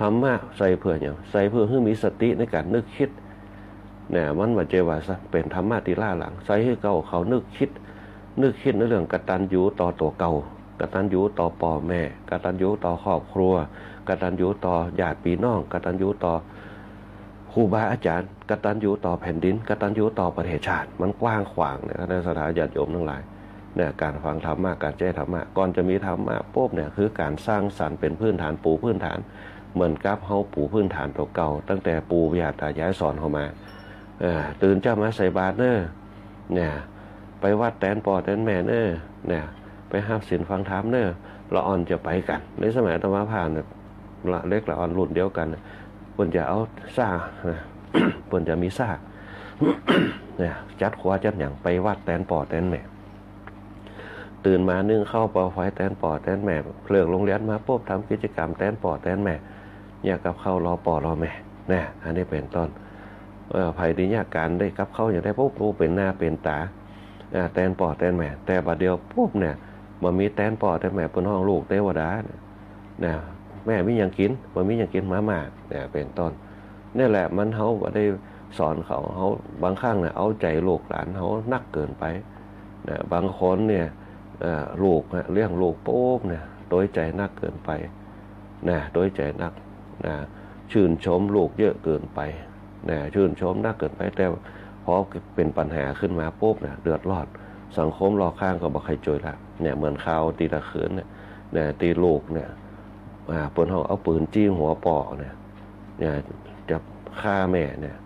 ธรรมะใส่เปื้อหยัง ใส่เปื้อหื้อมีสติในก๋านนึกคิด เนี่ย มันบ่ใจ้ว่าเป๋นธรรมะตี้ล้าหลัง ใส่หื้อเก่าเขานึกคิด นึกคิดในเรื่องกตัญญูต่อตั๋วเก่า กตัญญูต่อป้อแม่ กตัญญูต่อครอบครัว กตัญญูต่อญาติปี้น้อง กตัญญูต่อครูบาอาจ๋ารย์ กตัญญูต่อแผ่นดิน กตัญญูต่อประเทศชาติ มันกว้างขวางเนี่ย คณะศรัทธาญาติโยมตังหลาย เนี่ย ก๋านฟังธรรมะ ก๋านแจ้ธรรมะ ก่อนจะมีธรรมะปุ๊บเนี่ย คือก๋านสร้างสรรค์เป๋นพื้นฐาน ปูพื้นฐาน เหมือนกับเฮาปูพื้นฐานตั๋วเก่า ตั้งแต่ปู่ย่าตายายสอนเฮามา เออ ตื่นเจ๊ามาใส่บาตรเน่อ เนี่ย ไปวัดแตนป้อแตนแม่เน่อ เนี่ย ไปฮับศีลฟังธรรมเน่อ ละอ่อนจะไปกั๋น ในสมัยอาตมาภาพเนี่ย ละเล็กละอ่อนรุ่นเดียวกั๋นเนี่ย เปิ้นจะเอาซ่า นะ เปิ้นจะมีซ่า เนี่ย จัดครัวจัดหยังไปวัดแตนป้อแตนแม่ ตื่นมานึ่งข้าวเป่าไฟแตนป้อแตนแม่ เลิกโฮงเฮียนมาปุ๊บทำกิจกรรมแตนป้อแตนแม่ เยียะกับข้าวรอป้อรอแม่ นะ อันนี้เป๋นต้น เออ ใผตี้เยียะก๋านได้กับข้าวอย่างใดปุ๊บ โอ้ เป๋นหน้าเป๋นต๋า อ่า แตนป้อแตนแม่ แต่บัดเดี่ยวปุ๊บเนี่ย บ่มีแตนป้อแตนแม่ เปิ้นฮ้องลูกเตวดาเนี่ย นะ แม่มีหยังกิ๋น บ่มีหยังกิ๋น มาม่า เนี่ย เป๋นต้น เนี่ยแหละ มัน เฮาบ่ได้สอนเขา เฮาบางครั้งเนี่ย เอาใจ๋ลูกหลานเฮานักเกินไป นะ บางคนเนี่ย เอ่อ ลูกฮะ เลี้ยงลูกปุ๊บเนี่ย ตวยใจ๋นักเกินไป นะ ตวยใจ๋นัก นะ ชื่นชมลูกเยอะเกินไป นะ ชื่นชมนักเกินไป แต่พอเป๋นปัญหาขึ้นมาปุ๊บเนี่ย เดือดร้อน สังคมรอบข้างก็บ่ใค่จ้วยละ เนี่ย เหมือนข่าวตี้ตะเขินเนี่ย เนี่ย ตี้ลูกเนี่ย อ่า เปิ้นฮ้องเอาปืนจี้หัวป้อเนี่ย เนี่ย จะฆ่าแม่เนี่ย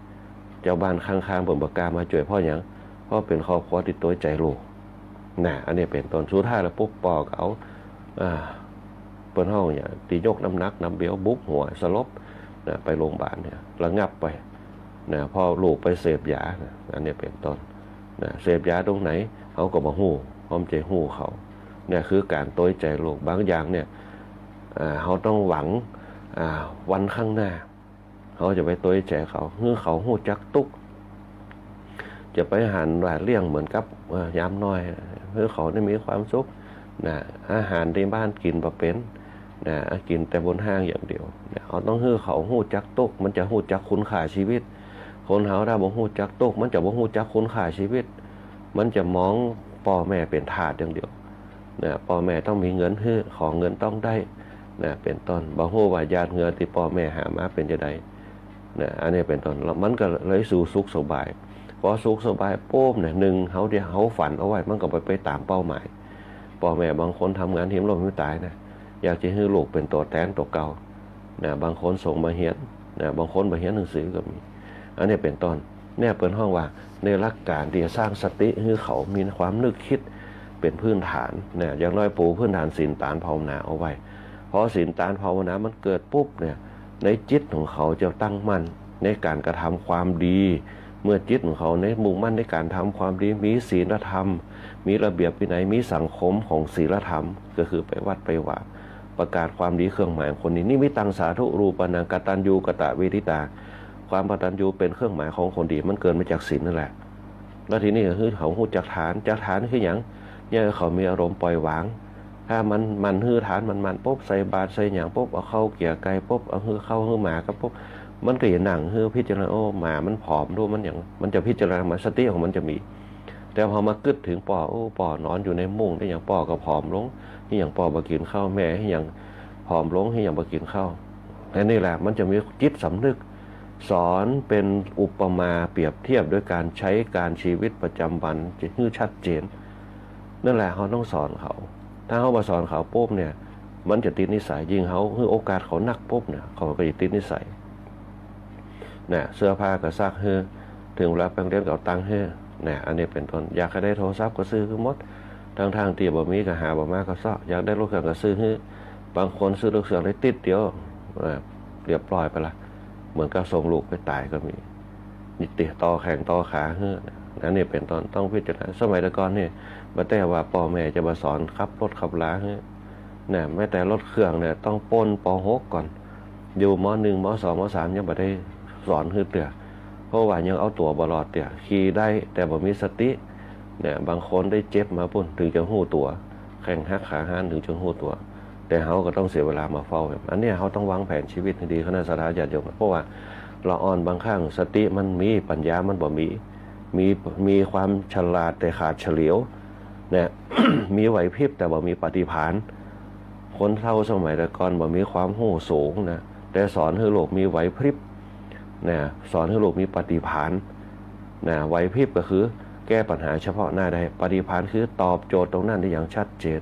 เจ้าบ้านข้างๆ เปิ้นบ่กล้ามาจ้วย เพราะหยัง เพราะเป๋นครอบครัวตี้ตวยใจ๋ลูก นะ อันนี้เป๋นต้น สุดท้ายแล้วปุ๊บป้อก็เอา อ่า เปิ้นฮ้องหยัง ตี้ยกน้ำหนัก ดัมเบล บุบหัวสลบ นะ ไปโฮงพยาบาลเนี่ย ระงับไป นะ เพราะลูกไปเสพยา นะ อันนี้เป๋นต้น นะ เสพยาตรงไหน เฮาก็บ่ฮู้ เฮาบ่ใจ้ฮู้เขา เนี่ย คือก๋านตวยใจ๋ลูก บางอย่างเนี่ย อ่า เฮาต้องหวัง อ่า วันข้างหน้า เฮาจะไปตวยใจ๋เขา หื้อเขาฮู้จักตุ๊กข์ จะไปหันว่าเลี้ยงเหมือนกับ เอ่อ ยามน้อย หื้อเขาได้มีความสุข นะ อาหารตี้บ้านกิ๋นบ่เป๋น นะ กิ๋นแต่บนห้างอย่างเดียว นะ เฮาต้องหื้อเขาฮู้จักตุ๊กข์ มันจะฮู้จักคุณค่าชีวิต คนเฮาถ้าบ่ฮู้จักตุ๊กข์ มันจะบ่ฮู้จักคุณค่าชีวิต มันจะมองป้อแม่เป๋นทาสอย่างเดียว นะ ป้อแม่ต้องมีเงินหื้อ ขอเงินต้องได้ นะ เป๋นต้น บ่ฮู้ว่าหยาดเหงื่อตี้ป้อแม่หามาเป๋นจะใด นะ อันนี้เป๋นต้น แล้วมันก็เลยสู่สุขสบาย พอสุขสบายปุ๊บเนี่ย นึ่ง เฮาตี้เฮาฝันเอาไว้ มันก็ไป ไปต๋ามเป้าหมาย ป้อแม่บางคนทำงานหิ้มล้มหิ้มต๋ายนะ อยากจะหื้อลูกเป๋นตั๋วแตนตั๋วเก่า นะ บางคนส่งบ่เฮียน นะ บางคนบ่เฮียนหนังสือก็มี อันนี้เป๋นต้น เนี่ยเปิ้นฮ้องว่า ในหลักก๋านตี้จะสร้างสติหื้อเขามีความนึกคิดเป๋นพื้นฐาน นะ อย่างน้อยปูพื้นฐานศีลตานภาวนาเอาไว้ พอศีลตานภาวนามันเกิดปุ๊บเนี่ย ในจิตของเขาจะตั้งมั่นในก๋านกระทำความดี เมื่อจิตของเขาในมุ่งมั่นในก๋านทำความดี มีศีลธรรม มีระเบียบวินัย มีสังคมของศีลธรรม ก็คือไปวัดไปวา ประกาศความดีเครื่องหมายของคนดี นิมิตตังสาธุรูปานัง กตัญญูกตเวทิตา ความกตัญญูเป๋นเครื่องหมายของคนดี มันเกิดมาจากศีลนั่นแหละ แล้วทีนี้ก็คือเขาฮู้จักทาน จักทานคือหยัง เยียะหื้อเขามีอารมณ์ปล่อยวาง ถ้ามัน มันหื้อทาน มัน มันปุ๊บ ใส่บาตรใส่หยังปุ๊บ เอาข้าวเกี๊ยวไก่ปุ๊บ เอาหื้อข้าวหื้อหมาก็ปุ๊บ มันก็จะนั่งหื้อพิจารณา โอ้ หมามันผอม ดูมันหยัง มันจะพิจารณา มันสติของมันจะมี แต่พอมากึ๊ดเถิงป้อ โอ้ ป้อนอนอยู่ในมุ้งตี้หยังป้อก็ผอมลง ตี้หยังป้อบ่กิ๋นข้าว แม่ตี้หยังผอมลง ตี้หยังบ่กิ๋นข้าว อันนี้แหละมันจะมีจิตสำนึก สอนเป๋นอุปมาเปรียบเทียบโดยก๋านใจ๊ก๋านชีวิตประจ๋ำวันจะหื้อชัดเจน นั่นแหละเฮาต้องสอนเขา ถ้าเฮาบ่สอนเขาปุ๊บเนี่ย มันจะติดนิสัย ยิ่งเฮาหื้อโอกาสเขานักปุ๊บเนี่ย เขาก็จะติดนิสัย นะ เสื้อผ้าก็ซักหื้อ เถิงเวลาไปโฮงเฮียนก็เอาตังค์หื้อ นะ อันนี้เป๋นต้น อยากหื้อได้โทรศัพท์ก็ซื้อหื้อหมด ตังๆ ตี้บ่มีก็หาบ่มาก็เซาะ อยากได้รถเครื่องก็ซื้อหื้อ บางคนซื้อรถเครื่องได้ติ๊ดเดียว เอ่อ เรียบร้อยไปละ เหมือนกับส่งลูกไปต๋ายก็มี นี่ติดต่อแข้งต่อขาหื้อ อันนี้เป๋นต้น ต้องพิจารณา สมัยแต่ก่อนนี่ บ่แต๊ว่าป้อแม่จะมาสอนขับรถขับลาหื้อ นะ แม้แต่รถเครื่องเนี่ยต้องป้น ป.หก ก่อน อยู่ ม.หนึ่ง ม.สอง ม.สาม ยังบ่ได้สอนหื้อเตื้อ เพราะว่ายังเอาตั๋วบ่รอดเตื้อ ขี่ได้แต่บ่มีสติ เนี่ย บางคนได้เจ็บมาปู้นเถิงจะฮู้ตั๋ว แข้งหักขาหันเถิงจะฮู้ตั๋ว แต่เฮาก็ต้องเสียเวลามาเฝ้า อันเนี้ยเฮาต้องวางแผนชีวิตหื้อดี คณะศรัทธาญาติโยม เพราะว่าละอ่อนบางครั้งสติมันมี ปัญญามันบ่มี มี มีความฉลาดแต่ขาดเฉลียว เนี่ย มีไหวพริบแต่บ่มีปาฏิภาริย์ คนเฒ่าสมัยแต่ก่อนบ่มีความฮู้สูงนะ แต่สอนหื้อลูกมีไหวพริบนะ สอนหื้อลูกมีปาฏิภาริย์นะ ไหวพริบก็คือแก้ปัญหาเฉพาะหน้าได้ ปาฏิภาริย์คือตอบโจทย์ตรงนั้นได้อย่างชัดเจน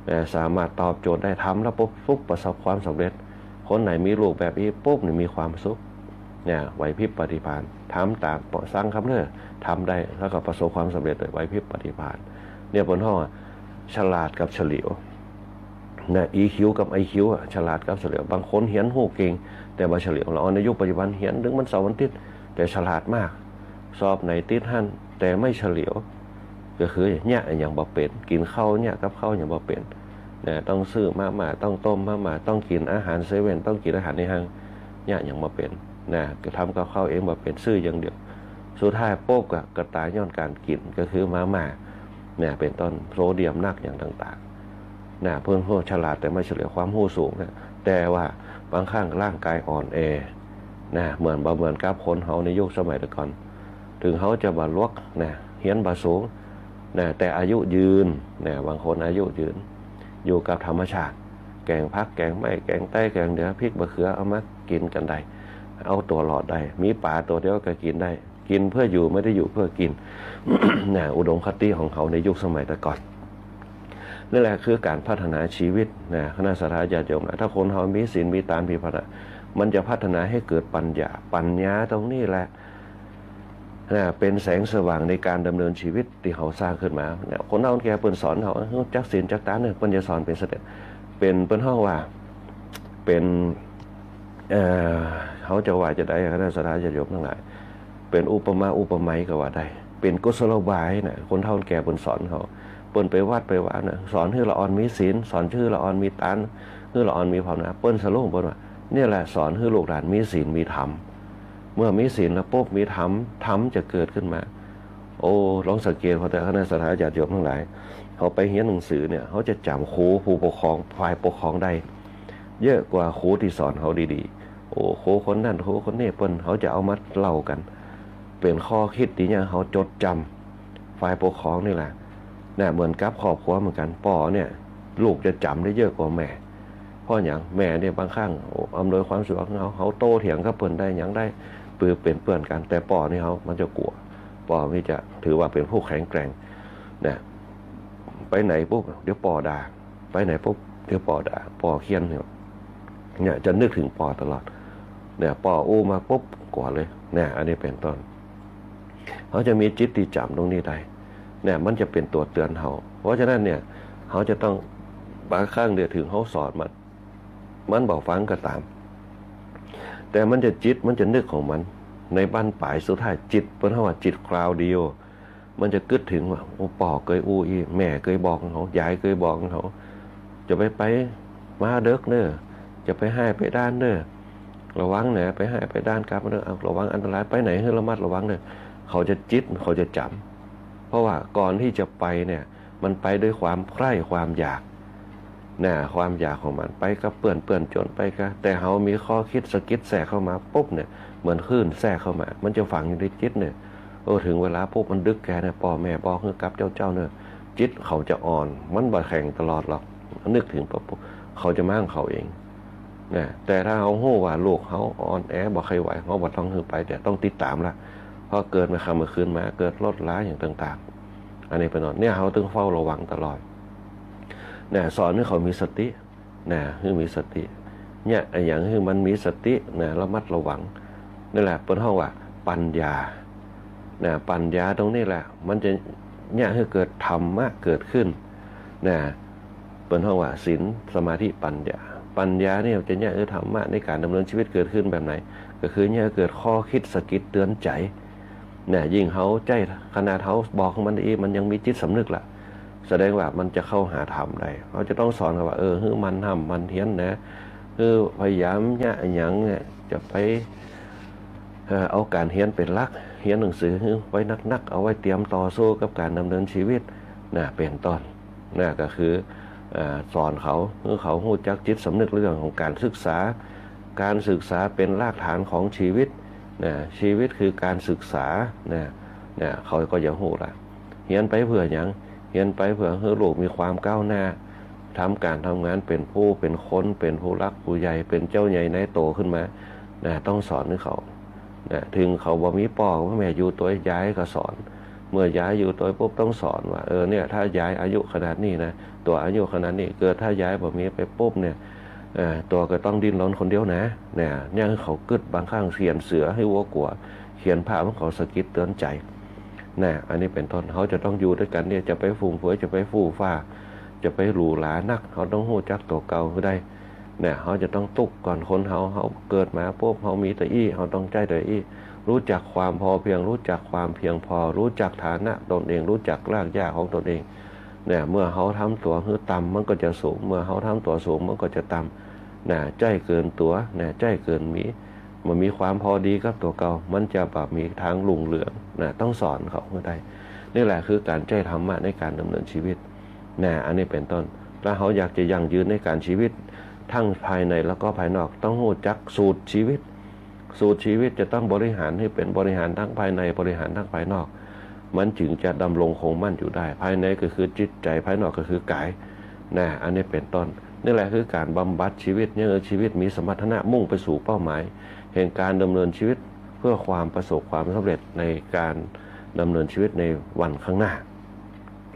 นะ สามารถตอบโจทย์ได้ ทำแล้วปุ๊บ ปุ๊บ ประสบความสำเร็จ คนไหนมีลูกแบบนี้ปุ๊บนี่มีความสุข เนี่ย ไหวพริบปาฏิภาริย์ ทำต๋ามสั่งกำเน่อ ทำได้ แล้วก็ประสบความสำเร็จโดยไหวพริบปาฏิภาริย์ เนี่ยเปิ้นฮ้องว่าฉลาดกับเฉลียว นะ อี คิว กับ ไอ คิว อะ ฉลาดกับเฉลียว บางคนเฮียนฮู้เก่ง แต่บ่เฉลียว ละอ่อนในยุคปัจจุบันเฮียนเถิงวันเสาร์วันอาทิตย์ แต่ฉลาดมาก สอบไหนติดหั้น แต่ไม่เฉลียว ก็คือเยียะอะหยังบ่เป๋น กิ๋นข้าวเยียะกับข้าวหยังบ่เป๋น นะ ต้องซื้อมาม่า ต้องต้มมาม่า ต้องกิ๋นอาหารเซเว่น ต้องกิ๋นอาหารในห้าง เยียะหยังบ่เป๋น นะ ก็ทำกับข้าวเองบ่เป๋น ซื้ออย่างเดียว สุดท้ายปุ๊บก็ ก็ต๋ายย้อนก๋านกิ๋น ก็คือมาม่า เนี่ย เป๋นต้น โซเดียมนักอย่างต่างๆ นะ เปิ้นฮู้ฉลาดแต่ไม่เฉลียว ความฮู้สูงนะ แต่ว่าบางครั้งร่างกายอ่อนแอ นะ เหมือน บ่เหมือนกับคนเฮาในยุคสมัยแต่ก่อน เถิงเฮาจะบ่หลวกนะ เฮียนบ่สูงนะ แต่อายุยืนนะ บางคนอายุยืน อยู่กับธรรมชาติ แก๋งผัก แก๋งไม้ แก๋งไต๊ แก๋งเหนือ พริก มะเขือ เอามากิ๋นกั๋นได้ เอาตั๋วรอดได้ มีป๋าตั๋วเดียวก็กิ๋นได้ กิ๋นเพื่ออยู่ ไม่ได้อยู่เพื่อกิ๋น นะ อุดมคติของเขาในยุคสมัยแต่ก่อน นั่นแหละคือก๋านพัฒนาชีวิตนะ คณะศรัทธาญาติโยมนะ ถ้าคนเฮามีศีลมีตานผิดพลาดอะ มันจะพัฒนาให้เกิดปัญญา ปัญญาตรงนี้แหละนะ เป๋นแสงสว่างในก๋านดำเนินชีวิตตี้เฮาสร้างขึ้นมา เนี่ย คนเฒ่าคนแก่เปิ้นสอนเฮา ฮู้จักศีลจักตานเนี่ย เปิ้นจะสอนเป๋นสเต็ป เป๋น เปิ้นฮ้องว่า เป๋น เอ่อ เฮาจะว่าจะใด คณะศรัทธาญาติโยมตังหลาย เป๋นอุปมาอุปไมยก็ว่าได้ เป๋นกุศโลบายนะ คนเฒ่าคนแก่เปิ้นสอนเฮา เปิ้นไปวัดไปวานะ สอนหื้อละอ่อนมีศีล สอนหื้อละอ่อนมีตาน หื้อละอ่อนมีภาวนา เปิ้นสรุปเปิ้นว่า เนี่ยแหละสอนหื้อลูกหลานมีศีลมีธรรม เมื่อมีศีลแล้วปุ๊บ มีธรรม ธรรมจะเกิดขึ้นมา โอ้ ลองสังเกตเฮาเถอะ คณะศรัทธาญาติโยมตังหลาย เฮาไปเฮียนหนังสือเนี่ย เฮาจะจ๋ำครูผู้ปกครอง ฝ่ายปกครองได้ เยอะกว่าครูตี้สอนเฮาดีๆ โอ้ ครูคนนั้น ครูคนนี้ เปิ้น เฮาจะเอามาเล่ากั๋น เป๋นข้อคิดตี้เยียะเฮาจดจ๋ำ ฝ่ายปกครองนี่แหละ นะ เหมือนกับครอบครัวเหมือนกั๋น ป้อเนี่ย ลูกจะจ๋ำได้เยอะกว่าแม่ เพราะหยัง แม่เนี่ยบางครั้ง โอ้ อำนวยความสะดวกหื้อเฮา เฮาโต้เถียงกับเปิ้นได้ หยังได้ ปือเป๋นเปื้อนกั๋น แต่ป้อนี่เฮา มันจะกั๋ว ป้อนี่จะถือว่าเป๋นผู้แข็งแกร่ง นะ ไปไหนปุ๊บ เดี๋ยวป้อด่า ไปไหนปุ๊บ เดี๋ยวป้อด่า ป้อเฆี่ยนเนี่ย เนี่ย จะนึกเถิงป้อตลอด เนี่ย ป้ออู้มาปุ๊บ กั๋วเลย เนี่ย อันนี้เป๋นต้น เฮาจะมีจิตตี้จ๋ำตรงนี้ได้ เนี่ย มันจะเป๋นตั๋วเตือนเฮา เพราะฉะนั้นเนี่ย เฮาจะต้อง บางครั้งเนี่ย เถิงเฮาสอนมัน มันบ่ฟังก็ต๋าม แต่มันจะจิต มันจะนึกของมัน ในบั้นปลายสุดท้าย จิต เปิ้นฮ้องว่าจิตคราวเดียว มันจะกึ๊ดเถิงว่า โอ้ ป้อเกยอู้อี้ แม่เกยบอกเฮา ยายเกยบอกเฮา จะไป ไปมาเดิ็กเน่อ จะไปฮ่ายไปด้านเน่อ ระวังนะ ไปฮ่ายไปด้านกลับมาเน่อ เอา ระวังอันตราย ไปไหนหื้อระมัดระวังเน่อ เขาจะจิต เขาจะจ๋ำ เพราะว่าก่อนตี้จะไปเนี่ย มันไปด้วยความใคร่ความอยาก นะ ความอยากของมัน ไปกับเปื้อน เปื้อนจ๋วนไปกับ แต่เฮามีข้อคิดสะกิดแทรกเข้ามาปุ๊บเนี่ย เหมือนคลื่นแทรกเข้ามา มันจะฝังอยู่ในจิตเนี่ย เออ เถิงเวลาปุ๊บมันดึกแก่เนี่ย ป้อแม่บอกหื้อกลับเจ้าๆ เนี่ย จิตเขาจะอ่อน มันบ่แข็งตลอดหรอก นึกเถิงปุ๊บ เขาจะมาของเขาเอง นะ แต่ถ้าเฮาฮู้ว่าลูกเฮาอ่อนแอบ่ใค่ไหว เฮาบ่ต้องหื้อไป แต่ต้องติดต๋ามละ เพราะเกิดมาค่ำมาคืนมา เกิดรถร้ายอย่างต่างๆ อันนี้เป๋นต้น เนี่ย เฮาต้องเฝ้าระวังตลอด นะ สอนหื้อเขามีสติ นะ หื้อมีสติ เนี่ย อะหยังหื้อมันมีสติ นะ ระมัดระวัง นั่นแหละ เปิ้นฮ้องว่าปัญญา นะ ปัญญาตรงนี้แหละ มันจะเนี่ยหื้อเกิดธรรมะเกิดขึ้น นะ เปิ้นฮ้องว่าศีล สมาธิ ปัญญา ปัญญาเนี่ยจะเนี่ยหื้อธรรมะในก๋านดำเนินชีวิตเกิดขึ้นแบบไหน ก็คือเนี่ยหื้อเกิดข้อคิดสะกิดเตือนใจ๋ เนี่ย ยิ่งเฮาใจ๊ ขนาดเฮาบอกมันอี้ มันยังมีจิตสำนึกละ แสดงว่ามันจะเข้าหาธรรมได้ เฮาจะต้องสอนเขาว่า เออ หื้อหมั่นฮ่ำหมั่นเฮียนนะ คือพยายามเยียะอะหยังเนี่ย จะไป เอ่อ เอาก๋านเฮียนเป๋นหลัก เฮียนหนังสือหื้อไว้นักๆ เอาไว้เตรียมต่อสู้กับก๋านดำเนินชีวิตนะ เป๋นต้นนะ ก็คือ เอ่อ สอนเขา หื้อเขาฮู้จักจิตสำนึกเรื่องของก๋านศึกษา ก๋านศึกษาเป๋นรากฐานของชีวิตนะ ชีวิตคือก๋านศึกษานะ เนี่ย เขาก็จะฮู้ละ เฮียนไปเปื้อหยัง เฮียนไปเปื้อหื้อลูกมีความก้าวหน้า ทำก๋านทำงานเป๋นผู้เป๋นคน เป๋นผู้หลักผู้ใหญ่ เป๋นเจ้าใหญ่นายโตขึ้นมานะ ต้องสอนหื้อเขานะ เถิงเขาบ่มีป้อบ่มีแม่ อยู่ตวย ยายก็สอน เมื่อยายอยู่ตวยปุ๊บต้องสอนว่า เออ เนี่ย ถ้ายายอายุขนาดนี้นะ ตั๋วอายุขนาดนี้ เกิดถ้ายายบ่มีไปปุ๊บเนี่ย เอ่อ ตั๋วก็ต้องดิ้นรนคนเดียวนะ เนี่ย เนี่ย หื้อเขากึ๊ด บางครั้งเขียนเสือหื้อวัวกั๋ว เขียนภาพหื้อเขาสะกิดเตือนใจ๋ นะ อันนี้เป๋นต้น เฮาจะต้องอยู่ตวยกั๋นเนี่ย จะไปฟุ่มเฟือย จะไปฟู่ฟ้า จะไปหรูหรานัก เฮาต้องฮู้จักตั๋วเก่าหื้อได้ เนี่ย เฮาจะต้องตุ๊กก่อน คนเฮา เฮาเกิดมาปุ๊บ เฮามีเต้าอี้ เฮาต้องใจ๊เต้าอี้ ฮู้จักความพอเพียง ฮู้จักความเพียงพอ ฮู้จักฐานะตนเอง ฮู้จักรากหญ้าของตนเอง เนี่ย เมื่อเฮาทำตั๋วหื้อต่ำ มันก็จะสูง เมื่อเฮาทำตั๋วสูง มันก็จะต่ำ นะ ใจ๊เกินตั๋ว นะ ใจ๊เกินมี บ่มีความพอดีกับตั๋วเก่า มันจะบ่มีตางรุ่งเรืองนะ ต้องสอนเขาหื้อได้ นี่แหละคือก๋านใจ๊ธรรมะในก๋านดำเนินชีวิตนะ อันนี้เป๋นต้น ถ้าเฮาอยากจะยั่งยืนในก๋านชีวิต ทั้งภายในแล้วก็ภายนอก ต้องฮู้จักสูตรชีวิต สูตรชีวิตจะต้องบริหารหื้อเป๋น บริหารทั้งภายใน บริหารทั้งภายนอก มันจึงจะดำรงคงมั่นอยู่ได้ ภายในก็คือจิตใจ๋ ภายนอกก็คือกายนะ อันนี้เป๋นต้น นี่แหละคือก๋านบำบัดชีวิต เนี่ย ชีวิตมีสมรรถนะมุ่งไปสู่เป้าหมาย แห่งก๋านดำเนินชีวิตเพื่อความประสบความสำเร็จในก๋านดำเนินชีวิตในวันข้างหน้า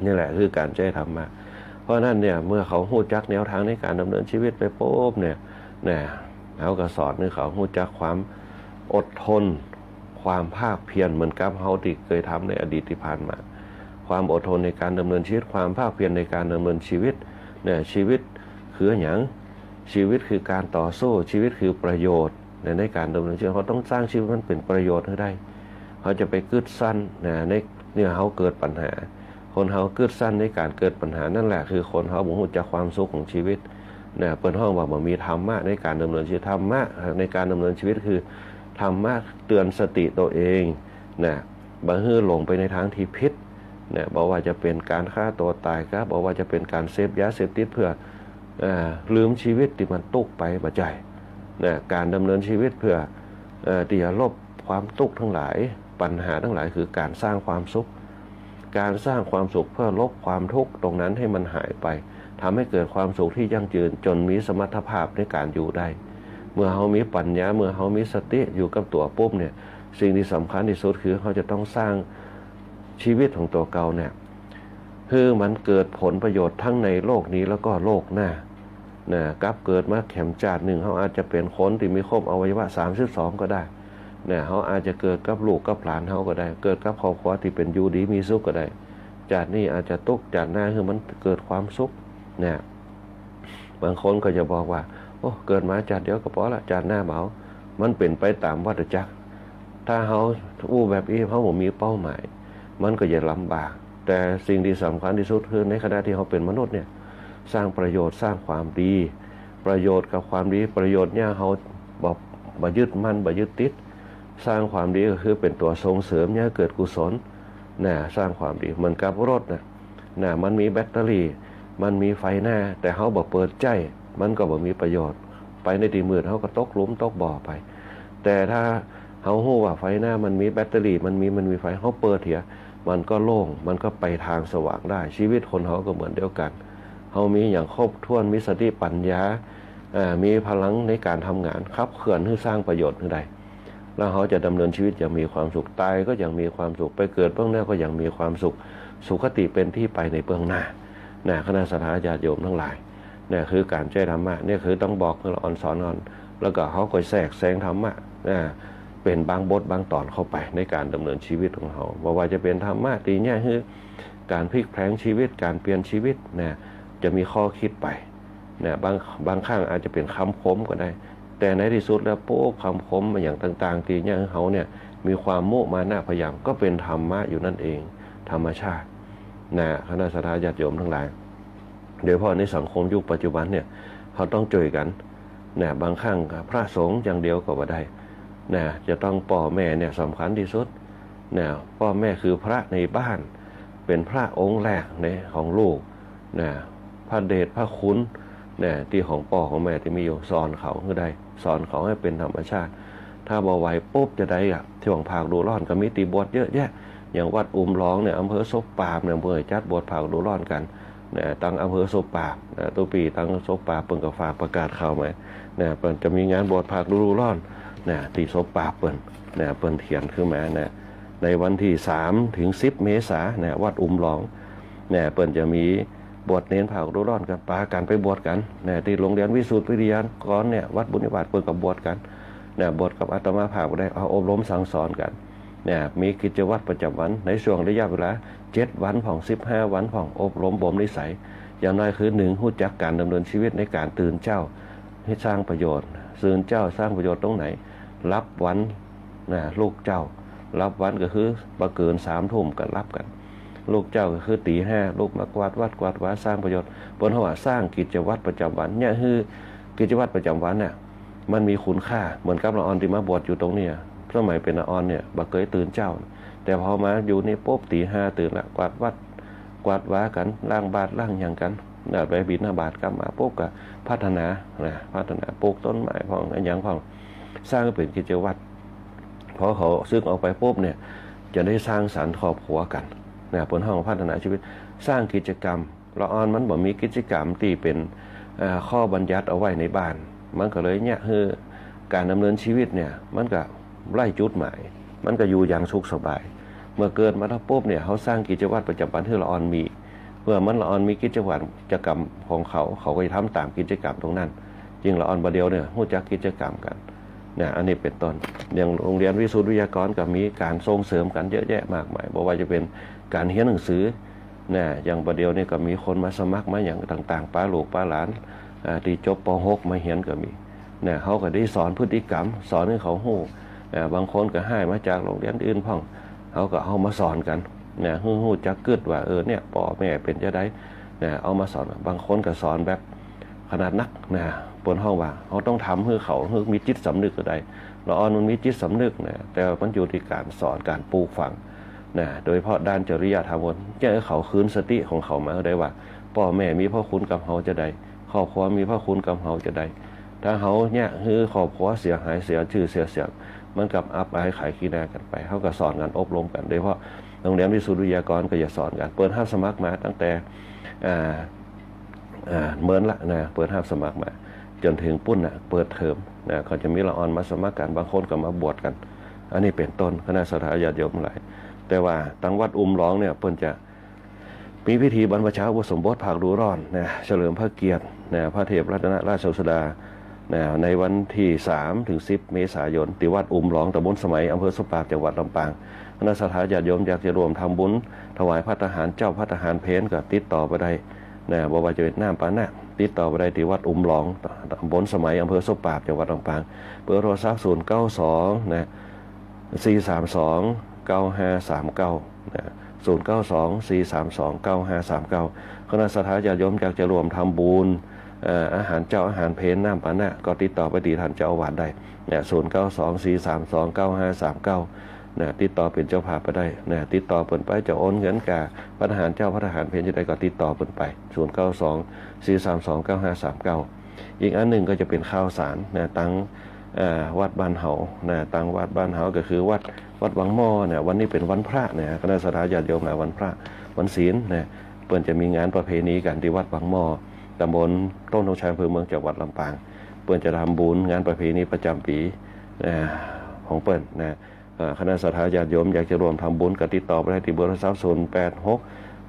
นี่แหละคือก๋านใจ๊ธรรมะ เพราะฉะนั้นเนี่ย เมื่อเขาฮู้จักแนวตางในก๋านดำเนินชีวิตไปปุ๊บเนี่ย เนี่ย เฮาก็สอนหื้อเขาฮู้จักความอดทน ความภาคเพียร เหมือนกับเฮาตี้เกยทำในอดีตตี้ผ่านมา ความอดทนในก๋านดำเนินชีวิต ความภาคเพียรในก๋านดำเนินชีวิต เนี่ย ชีวิตคือหยัง ชีวิตคือก๋านต่อสู้ ชีวิตคือประโยชน์ ใน ในก๋านดำเนินชีวิต เฮาต้องสร้างชีวิตมันเป๋นประโยชน์หื้อได้ เฮาจะไปกึ๊ดสั้นนะ ใน เนี่ย เฮาเกิดปัญหา คนเฮากึ๊ดสั้นในก๋านเกิดปัญหา นั่นแหละคือคนเฮาบ่ฮู้จักความสุขของชีวิตนะ เปิ้นฮ้องว่าบ่มีธรรมะในก๋านดำเนินชีวิต ธรรมะในก๋านดำเนินชีวิตคือธรรมะเตือนสติตั๋วเองนะ บ่หื้อหลงไปในตางตี้ผิดนะ บ่ว่าจะเป๋นก๋านฆ่าตั๋วต๋ายกา บ่ว่าจะเป๋นก๋านเสพยาเสพติดเปื้อ เอ่อ ลืมชีวิตตี้มันตุ๊กไป บ่ใจ้นะ ก๋านดำเนินชีวิตเปื้อ เอ่อ ตี้จะลบความตุ๊กตังหลาย ปัญหาตังหลาย คือก๋านสร้างความสุข ก๋านสร้างความสุขเปื้อลบความตุ๊กตรงนั้นหื้อมันหายไป ทำหื้อเกิดความสุขตี้ยั่งยืน จ๋นมีสมรรถภาพในก๋านอยู่ได้ เมื่อเฮามีปัญญา เมื่อเฮามีสติอยู่กับตั๋วปุ๊บเนี่ย สิ่งตี้สำคัญตี้สุดคือเฮาจะต้องสร้างชีวิตของตั๋วเก่าเนี่ย หื้อมันเกิดผลประโยชน์ทั้งในโลกนี้แล้วก็โลกหน้านะ กับเกิดมาแหมจาตินึ่ง เฮาอาจจะเป๋นคนตี้มีครบอวัยวะสามสิบสองก็ได้นะ เฮาอาจจะเกิดกับลูกกับหลานเฮาก็ได้ เกิดกับครอบครัวตี้เป๋นอยู่ดีมีสุขก็ได้ จาตินี้อาจจะตุ๊ก จาติหน้าหื้อมันเกิดความสุขนะ บางคนก็จะบอกว่า โอ้ เกิดมาจาติเดียวก็ปอละ จาติหน้าบ่เอา มันเป๋นไปต๋ามวัฏจักร ถ้าเฮาอู้แบบอี้ เฮาบ่มีเป้าหมาย มันก็จะลำบาก แต่สิ่งตี้สำคัญตี้สุดคือในขณะตี้เฮาเป๋นมนุษย์เนี่ย สร้างประโยชน์ สร้างความดี ประโยชน์กับความดี ประโยชน์เนี่ยเฮาบ่ บ่ยึดมั่น บ่ยึดติด สร้างความดีก็คือเป๋นตั๋วส่งเสริมหื้อเกิดกุศลนะ สร้างความดี เหมือนกับรถนะ นะ มันมีแบตเตอรี่ มันมีไฟหน้า แต่เฮาบ่เปิดใจ๊ มันก็บ่มีประโยชน์ ไปในตี้มืด เฮาก็ตกหลุมตกบ่อไป แต่ถ้าเฮาฮู้ว่าไฟหน้ามันมีแบตเตอรี่ มันมี มันมีไฟ เฮาเปิดเหีย มันก็โล่ง มันก็ไปตางสว่างได้ ชีวิตคนเฮาก็เหมือนเดียวกั๋น เฮามีหยังครบถ้วน มีสติปัญญา อ่า มีพลังในก๋านทำงาน ขับเคลื่อนหื้อสร้างประโยชน์หื้อได้ แล้วเฮาจะดำเนินชีวิตอย่างมีความสุข ต๋ายก็อย่างมีความสุข ไปเกิดเบื้องหน้าก็อย่างมีความสุข สุคติเป๋นตี้ไปในเบื้องหน้านะ คณะศรัทธาญาติโยมตังหลาย เนี่ยคือก๋านใจ๊ธรรมะ เนี่ยคือต้องบอก คือละอ่อนสอนอ่อน แล้วก็เฮาก็แทรกแซงธรรมะนะ เป๋นบางบทบางต๋อนเข้าไปในก๋านดำเนินชีวิตของเฮา บ่ว่าจะเป๋นธรรมะตี้เยียะหื้อก๋านพลิกแผลงชีวิต ก๋านเปลี่ยนชีวิตนะ จะมีข้อคิดไป นะ บาง บางครั้งอาจจะเป๋นกำคมก็ได้ แต่ในตี้สุดแล้ว โป๊ะ กำคมอะหยังต่างๆ ตี้เยียะหื้อเฮาเนี่ย มีความมุมานะพยายาม ก็เป๋นธรรมะอยู่นั่นเอง ธรรมชาติ นะ คณะศรัทธาญาติโยมตังหลาย โดยเฉพาะในสังคมยุคปัจจุบันเนี่ย เฮาต้องจ้วยกั๋น นะ บางครั้งก็พระสงฆ์อย่างเดียวก็บ่ได้ นะ จะต้องป้อแม่เนี่ยสำคัญตี้สุด นะ ป้อแม่คือพระในบ้าน เป๋นพระองค์แรกในของลูก นะ พระเดชพระคุณ นะ ตี้ของป้อของแม่ตี้มีอยู่ สอนเขาหื้อได้ สอนเขาหื้อเป๋นธรรมชาติ ถ้าบ่ไหวปุ๊บจะใดอะ ช่วงภาคฤดูร้อนก็มีตี้บวชเยอะแยะ อย่างวัดอุ๋มหลองเนี่ย อำเภอศพปราบเนี่ย เปิ้นจัดบวชภาคฤดูร้อนกั๋น นะ ตังอำเภอศพปราบ นะ ตุ๊ปีตังศพปราบเปิ้นก็ฝากประกาศข่าวมา นะ เปิ้นจะมีงานบวชภาคฤดูร้อน นะ ตี้ศพปราบเปิ้น นะ เปิ้นเขียนขึ้นมา นะ ในวันตี้สามเถิงสิบเมษา นะ วัดอุ๋มหลอง นะ เปิ้นจะมีบวชเณรภาคฤดูร้อนกั๋น ปากั๋นไปบวชกั๋น นะ ตี้โรงเรียนวิสุทธิวิทยากรเนี่ย วัดบุญญาบาตรเปิ้นก็บวชกั๋น นะ บวชกับอาตมาภาพก็ได้ เอาอบรมสั่งสอนกั๋น นะ มีกิจวัตรประจ๋ำวัน ในช่วงระยะเวลาเจ็ดวันพ่อง สิบห้าวันพ่อง อบรมบ่มนิสัย อย่างน้อยคือหนึ่ง ฮู้จักก๋านดำเนินชีวิตในก๋านตื่นเจ๊า หื้อสร้างประโยชน์ ตื่นเจ๊าสร้างประโยชน์ตรงไหน ลับวัน นะ ลุกเจ๊า ลับวันก็คือบ่เกินสามทุ่มก็ลับกั๋น ลุกเจ๊าก็คือตี๋ห้า ลุกมากวาดวัดกวาดวาสร้างประโยชน์ เปิ้นฮ้องว่าสร้างกิจวัตรประจ๋ำวัน เนี่ยคือกิจวัตรประจ๋ำวันน่ะ มันมีคุณค่า เหมือนกับละอ่อนตี้มาบวชอยู่ตรงนี้ สมัยเป๋นละอ่อนเนี่ยบ่เกยตื่นเจ๊า แต่พอมาอยู่นี่ปุ๊บตี๋ห้าตื่นละ กวาดวัด กวาดวากั๋น ล้างบาตรล้างหยังกั๋น นะ ไปบิณฑบาตกลับมาปุ๊บก็พัฒนา นะ พัฒนาปลูกต้นไม้พ่อง อะหยังพ่อง สร้างเป๋นกิจวัตร พอเขาสึกออกไปปุ๊บเนี่ย จะได้สร้างสรรค์ครอบครัวกั๋น นะ เปิ้นฮ้องพัฒนาชีวิต สร้างกิจกรรม ละอ่อนมันบ่มีกิจกรรมตี้เป๋น เอ่อ ข้อบัญญัติเอาไว้ในบ้าน มันก็เลยเนี่ย คือก๋านดำเนินชีวิตเนี่ย มันก็ไร้จุดหมาย มันก็อยู่อย่างสุขสบาย เมื่อเกิดมาแล้วปุ๊บเนี่ย เฮาสร้างกิจวัตรประจ๋ำวันหื้อละอ่อนมี เมื่อมันละอ่อนมีกิจวัตรกรรมของเขา เขาก็จะทำต๋ามกิจกรรมตรงนั้น ยิ่งละอ่อนบ่าเดี่ยวเนี่ย ฮู้จักกิจกรรมกั๋น นะ อันนี้เป๋นต้น อย่างโรงเรียนวิสุทธิวิทยากรก็มีก๋านส่งเสริมกั๋นเยอะแยะมากมาย บ่ว่าจะเป๋นก๋านเฮียนหนังสือ นะ อย่างบ่าเดี่ยวนี่ก็มีคนมาสมัครมาหยังต่างๆ ปาลูกปาหลาน อ่า ตี้จบ ป.หก มาเฮียนก็มี นะ เฮาก็ได้สอนพฤติกรรม สอนหื้อเขาฮู้ อ่า บางคนก็ฮ้ายมาจากโรงเรียนอื่นพ่อง เฮาก็เอามาสอนกั๋น นะ หื้อฮู้จักกึ๊ดว่า เออ เนี่ย ป้อแม่เป๋นจาใด นะ เอามาสอน บางคนก็สอนแบบ ขนาดนัก นะ เปิ้นฮ้องว่า เฮาต้องทำหื้อเขา หื้อมีจิตสำนึกก็ได้ ละอ่อนมันมีจิตสำนึกนะ แต่มันอยู่ตี้ก๋านสอน ก๋านปลูกฝัง นะ โดยเฉพาะด้านจริยธรรม จะหื้อเขาคืนสติของเขามาได้ว่า ป้อแม่มีพระคุณกับเฮาจาใด ครอบครัวมีพระคุณกับเฮาจาใด ถ้าเฮาเนี่ยหื้อครอบครัวเสียหาย เสียจื้อเสียเสียง มันกับอับอายขายขี้หน้ากั๋นไป เฮาก็สอนกั๋นอบรมกั๋น โดยเฉพาะโรงเรียนวิสุทธิวิทยากรก็จะสอนกั๋น เปิดฮับสมัครมาตั้งแต่ อ่า อ่า เมินละนะ เปิดฮับสมัครมาจ๋นเถิงปุ้นนะ เปิดเทอมนะ ก็จะมีละอ่อนมาสมัครกั๋น บางคนก็มาบวชกั๋น อันนี้เป๋นต้น คณะศรัทธาญาติโยมหลาย แต่ว่าตังวัดอุ๋มหลองเนี่ย เปิ้นจะมีพิธีบรรพชาอุปสมบทภาคฤดูร้อนนะ เฉลิมพระเกียรตินะ พระเทพรัตนราชสุดานะ ในวันตี้สามเถิงสิบเมษายน ตี้วัดอุ๋มหลอง ตำบลสะไหม อำเภอศพปราบ จังหวัดลำปาง คณะศรัทธาญาติโยมอยากจะร่วมทำบุญถวายภัตตาหารเจ๊า ภัตตาหารเพลก็ติดต่อไปได้ นะ บ่ว่าจะเป๋นน้ำปานะ ติดต่อไปได้ตี้วัดอุ๋มหลอง ตำบลสะไหม อำเภอศพปราบ จังหวัดลำปาง เบอร์โทรศัพท์ ศูนย์เก้าสอง นะ สี่สามสอง เก้าห้าสามเก้า นะ ศูนย์เก้าสอง สี่สามสอง เก้าห้าสามเก้า คณะศรัทธาญาติโยมอยากจะร่วมทำบุญ เอ่อ อาหารเจ๊า อาหารเพล น้ำปานะ ก็ติดต่อไปตี้ต้านเจ้าอาวาสได้ นะ ศูนย์เก้าสอง สี่สามสอง เก้าห้าสามเก้า นะ ติดต่อเป๋นเจ้าภาพไปได้ นะ ติดต่อเปิ้นไป จะโอนเงินก่าภัตตาหารเจ๊า ภัตตาหารเพลจาใดก็ติดต่อเปิ้นไป ศูนย์เก้าสอง สี่สามสอง เก้าห้าสามเก้า อีกอันนึ่งก็จะเป๋นข่าวสารนะ ตัง เอ่อ วัดบ้านเฮานะ ตังวัดบ้านเฮาก็คือวัด วัดวังหม้อนะ วันนี้เป๋นวันพระนะ คณะศรัทธาญาติโยมหลาย วันพระ วันศีลนะ เปิ้นจะมีงานประเพณีกั๋นตี้วัดวังหม้อ ตำบลต้นธงชัย อำเภอเมือง จังหวัดลำปาง เปิ้นจะทำบุญงานประเพณีประจ๋ำปี๋ นะ ของเปิ้นนะ อ่า คณะศรัทธาญาติโยมอยากจะร่วมทำบุญก็ติดต่อไปได้ตี้เบอร์โทรศัพท์ ศูนย์แปดหก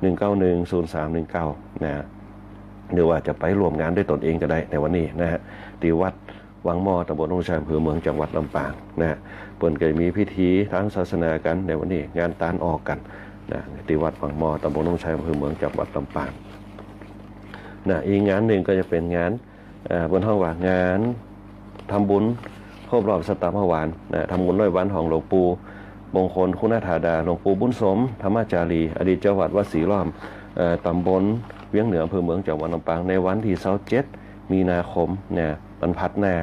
หนึ่งเก้าหนึ่ง ศูนย์สามหนึ่งเก้า นะ หรือว่าจะไปร่วมงานด้วยตนเองก็ได้ในวันนี้นะฮะ ตี้วัดวังหม้อ ตำบลต้นธงชัย อำเภอเมือง จังหวัดลำปางนะฮะ เปิ้นก็มีพิธีทางศาสนากั๋นในวันนี้ งานตานออกกั๋นนะ ตี้วัดวังหม้อ ตำบลต้นธงชัย อำเภอเมือง จังหวัดลำปางนะ อีกงานนึ่งก็จะเป๋นงาน เอ่อ เปิ้นฮ้องว่างานทำบุญครบรอบสัตตาภวานนะ ทำบุญร้อยวันของหลวงปู่มงคลคุณธาดา หลวงปู่บุญสม ธรรมจารี อดีตเจ้าวัดวัดศรีล้อม เอ่อ ตำบลเวียงเหนือ อำเภอเมือง จังหวัดลำปาง ในวันตี้ซาวเจ็ด มีนาคมนะ วันพฤหัสหน้า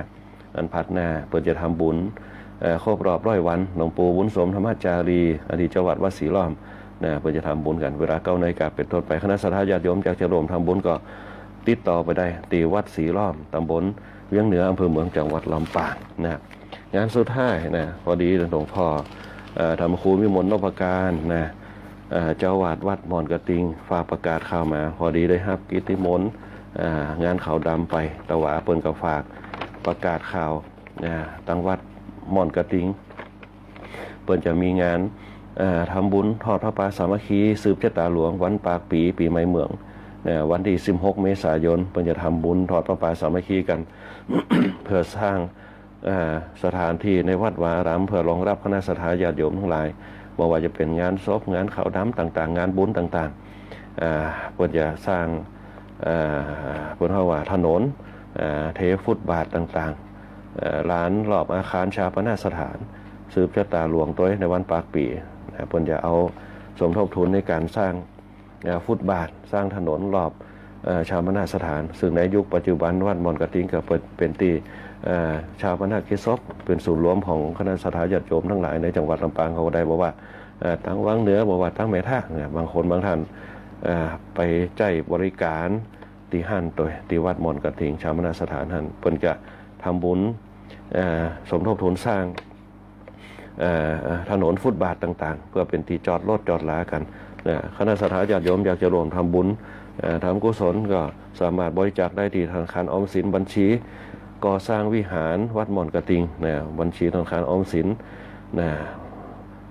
วันพฤหัสหน้าเปิ้นจะทำบุญ เอ่อ ครบรอบร้อยวันหลวงปู่บุญสมธรรมจารี อดีตเจ้าวัดวัดสีล้อม นะ เปิ้นจะทำบุญกั๋น เวลาเก้านาฬิกาเป๋นต้นไป คณะศรัทธาญาติโยมอยากจะร่วมทำบุญก็ติดต่อไปได้ตี้วัดสีล้อม ตำบลเวียงเหนือ อำเภอเมือง จังหวัดลำปาง นะ งานสุดท้ายนะ พอดีหลวงพ่อ เอ่อ ธรรมครูวิมลนพการนะ เอ่อ เจ้าอาวาสวัดม่อนกระทิง ฝากประกาศข่าวมา พอดีได้ฮับกิตติมนต์ เอ่อ งานขาวดำไป แต่ว่าเปิ้นก็ฝากประกาศข่าวนะ ตางวัดม่อนกระทิง เปิ้นจะมีงาน เอ่อ ทำบุญทอดผ้าป่าสามัคคี สืบชะตาหลวง วันปากปี๋ ปี๋ใหม่เมือง นะ วันตี้สิบหกเมษายน เปิ้นจะทำบุญทอดผ้าป่าสามัคคีกั๋น เพื่อสร้าง เอ่อ สถานตี้ในวัดวาอาราม เพื่อรองรับคณะศรัทธาญาติโยมตังหลาย บ่ว่าจะเป๋นงานศพ งานขาวดำต่างๆ งานบุญต่างๆ เอ่อ เปิ้นจะสร้าง เอ่อ เปิ้นฮ้องว่าถนน เอ่อ เทฟุตบาทต่างๆ เอ่อ ลานรอบอาคารฌาปนสถาน สืบชะตาหลวงตวยในวันปากปี๋ นะ เปิ้นจะเอาสมทบทุนในก๋านสร้าง เอ่อ ฟุตบาท สร้างถนนรอบ เอ่อ ฌาปนสถาน ซึ่งในยุคปัจจุบันวัดม่อนกระทิงก็เป๋น เป๋นตี้ เอ่อ ฌาปนกิจศพ เป๋นศูนย์รวมของคณะศรัทธาญาติโยมตังหลายในจังหวัดลำปางเฮาได้ บ่ว่า เอ่อ ตางวังเหนือ บ่ว่าตางแม่ทะเนี่ย บางคนบางท่าน เอ่อ ไปใจ๊บริก๋านตี้หั้นตวย ตี้วัดม่อนกระทิง ฌาปนสถานหั้น เปิ้นจะทำบุญ เอ่อ สมทบทุนสร้าง เอ่อ ถนนฟุตบาทต่างๆ เพื่อเป๋นตี้จอดรถจอดลากั๋น นะ คณะศรัทธาญาติโยมอยากจะร่วมทำบุญ เอ่อ ทำกุศลก็สามารถบริจาคได้ตี้ธนาคารออมสิน บัญชีก่อสร้างวิหารวัดม่อนกระทิง นะ บัญชีธนาคารออมสิน นะ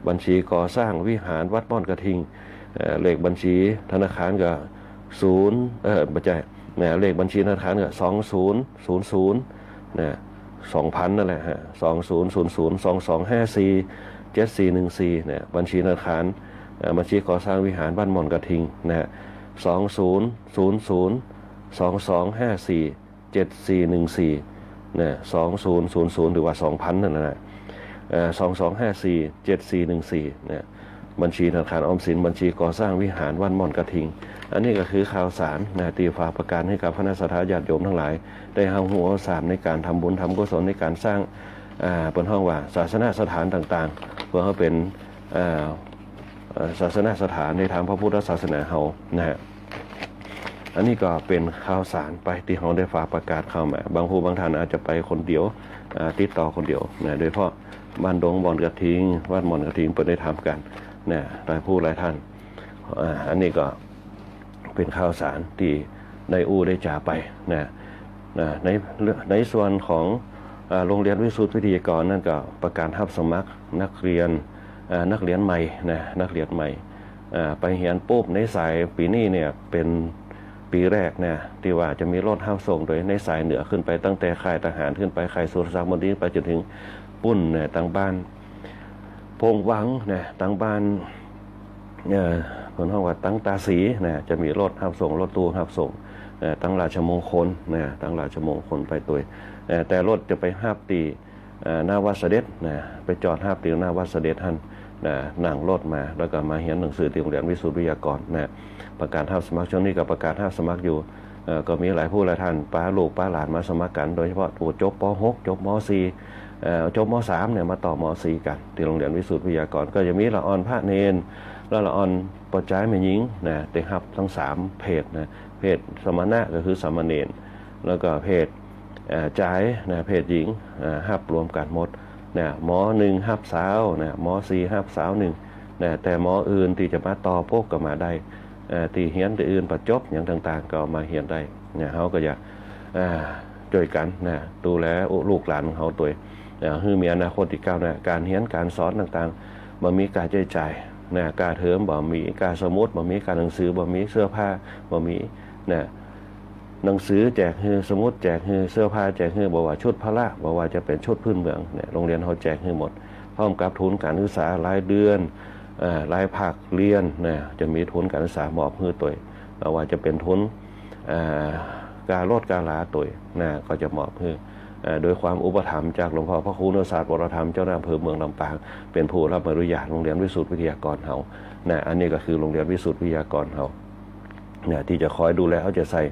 บัญชีก่อสร้างวิหารวัดม่อนกระทิง เอ่อ เลขบัญชีธนาคารก็ ศูนย์ เอ่อ บ่ใจ้ นะ เลขบัญชีธนาคารก็ สองศูนย์ศูนย์ศูนย์ นะ สองพัน นั่นแหละฮะ สองศูนย์ศูนย์ศูนย์ สองสองห้าสี่ เจ็ดสี่หนึ่งสี่ นะ บัญชีธนาคาร เอ่อ บัญชีก่อสร้างวิหารวัดม่อนกระทิง นะ สองศูนย์ศูนย์ศูนย์ สองสองห้าสี่ เจ็ดสี่หนึ่งสี่ นะ สองศูนย์ศูนย์ศูนย์ หรือว่า สองพัน นั่นแหละ เอ่อ สองสองห้าสี่ เจ็ดสี่หนึ่งสี่ นะ บัญชีธนาคารออมสิน บัญชีก่อสร้างวิหารวัดม่อนกระทิง อันนี้ก็คือข่าวสาร นะ ตี้ฝากประกาศหื้อกับคณะศรัทธาญาติโยมตังหลาย ได้ฮับฮู้ฮับทราบในก๋านทำบุญทำกุศล ในก๋านสร้าง อ่า เปิ้นฮ้องว่าศาสนสถานต่างๆ เพื่อหื้อเป๋น เอ่อ เอ่อ ศาสนสถานในต๋ามพระพุทธศาสนาเฮา นะฮะ อันนี้ก็เป๋นข่าวสารไปตี้เฮาได้ฝากประกาศข่าวมา บางผู้บางท่านอาจจะไปคนเดียว อ่า ติดต่อคนเดียว นะ โดยเฉพาะบ้านดงม่อนกระทิง วัดม่อนกระทิง เปิ้นได้ทำกั๋น นะ หลายผู้หลายท่าน อ่า อันนี้ก็เป๋นข่าวสารตี้ได้อู้ได้จ๋าไป นะ นะ ใน ในส่วนของ อ่า โรงเรียนวิสุทธิวิทยากรนั่นก็ประกาศฮับสมัครนักเรียน อ่า นักเรียนใหม่ นะ นักเรียนใหม่ อ่า ไปเฮียนปุ๊บในสายปี๋นี้เนี่ยเป๋นปี๋แรกนะ ตี้ว่าจะมีรถฮับส่งตวยในสายเหนือขึ้นไป ตั้งแต่ค่ายทหารขึ้นไป ค่ายสุรศักดิ์มณฑิต ไปจ๋นเถิงปู๊นนะ ตางบ้านโพงวังนะ ตางบ้าน เอ่อ เปิ้นฮ้องว่าตางตาสีนะ จะมีรถฮับส่ง รถตู้ฮับส่ง เอ่อ ตางราชมงคลนะ ตางราชมงคลไปตวย เอ่อ แต่รถจะไปฮับตี้ เอ่อ หน้าวัดเสด็จนะ ไปจอดฮับตี้หน้าวัดเสด็จหั้นนะ นั่งรถมา แล้วก็มาเฮียนหนังสือตี้โรงเรียนวิสุทธิวิทยากรนะ ประกาศฮับสมัคร ช่วงนี้ก็ประกาศฮับสมัครอยู่ เอ่อ ก็มีหลายผู้หลายท่าน ปาลูกปาหลานมาสมัครกั๋น โดยเฉพาะผู้จบ ป.หก จบ ม.สี่ เอ่อ จบ ม.สาม เนี่ย มาต่อ ม.สี่ กั๋น ตี้โรงเรียนวิสุทธิวิทยากร ก็จะมีละอ่อนพระเณร ละอ่อนป้อจายแม่ญิงนะ ได้ฮับตึงสามเพศนะ เพศสมณะก็คือสามเณร แล้วก็เพศ เอ่อ จายนะ เพศหญิง เอ่อ ฮับรวมกั๋นหมดนะ ม.หนึ่ง ฮับสาวนะ ม.สี่ ฮับสาวหนึ่งนะ แต่ ม.อื่น ตี้จะมาต่อปกก็มาได้ เอ่อ ตี้เฮียนตี้อื่นบ่จบหยังต่างๆ ก็มาเฮียนได้นะ เฮาก็อยาก อ่า จ้วยกั๋นนะ ดูแลลูกหลานของเฮาตวย อ่า หื้อมีอนาคตตี้ก้าวหน้า ก๋านเฮียนก๋านสอนต่างๆ บ่มีก้าใจ๊จ่ายนะ ก้าเทอมบ่มี ก้าสมุดบ่มี ก้าหนังสือบ่มี เสื้อผ้าบ่มีนะ หนังสือแจกหื้อ สมุดแจกหื้อ เสื้อผ้าแจกหื้อ บ่ว่าชุดพละ บ่ว่าจะเป๋นชุดพื้นเมืองเนี่ย โรงเรียนเฮาแจกหื้อหมด พร้อมกับทุนก๋านศึกษารายเดือน เอ่อ รายภาคเรียนนะ จะมีทุนก๋านศึกษามอบหื้อตวย บ่ว่าจะเป๋นทุน เอ่อ ก้ารถก้าราตวยนะ ก็จะมอบหื้อ เอ่อ โดยความอุปถัมภ์จากหลวงพ่อพระครูอนุสาสน์ วรธรรม เจ้าคณะอำเภอเมืองลำปาง เป๋นผู้รับอนุญาตโรงเรียนวิสุทธิวิทยากรเฮานะ อันนี้ก็คือโรงเรียนวิสุทธิวิทยากรเฮา เนี่ย ตี้จะคอยดูแลเอาใจ๋ใส่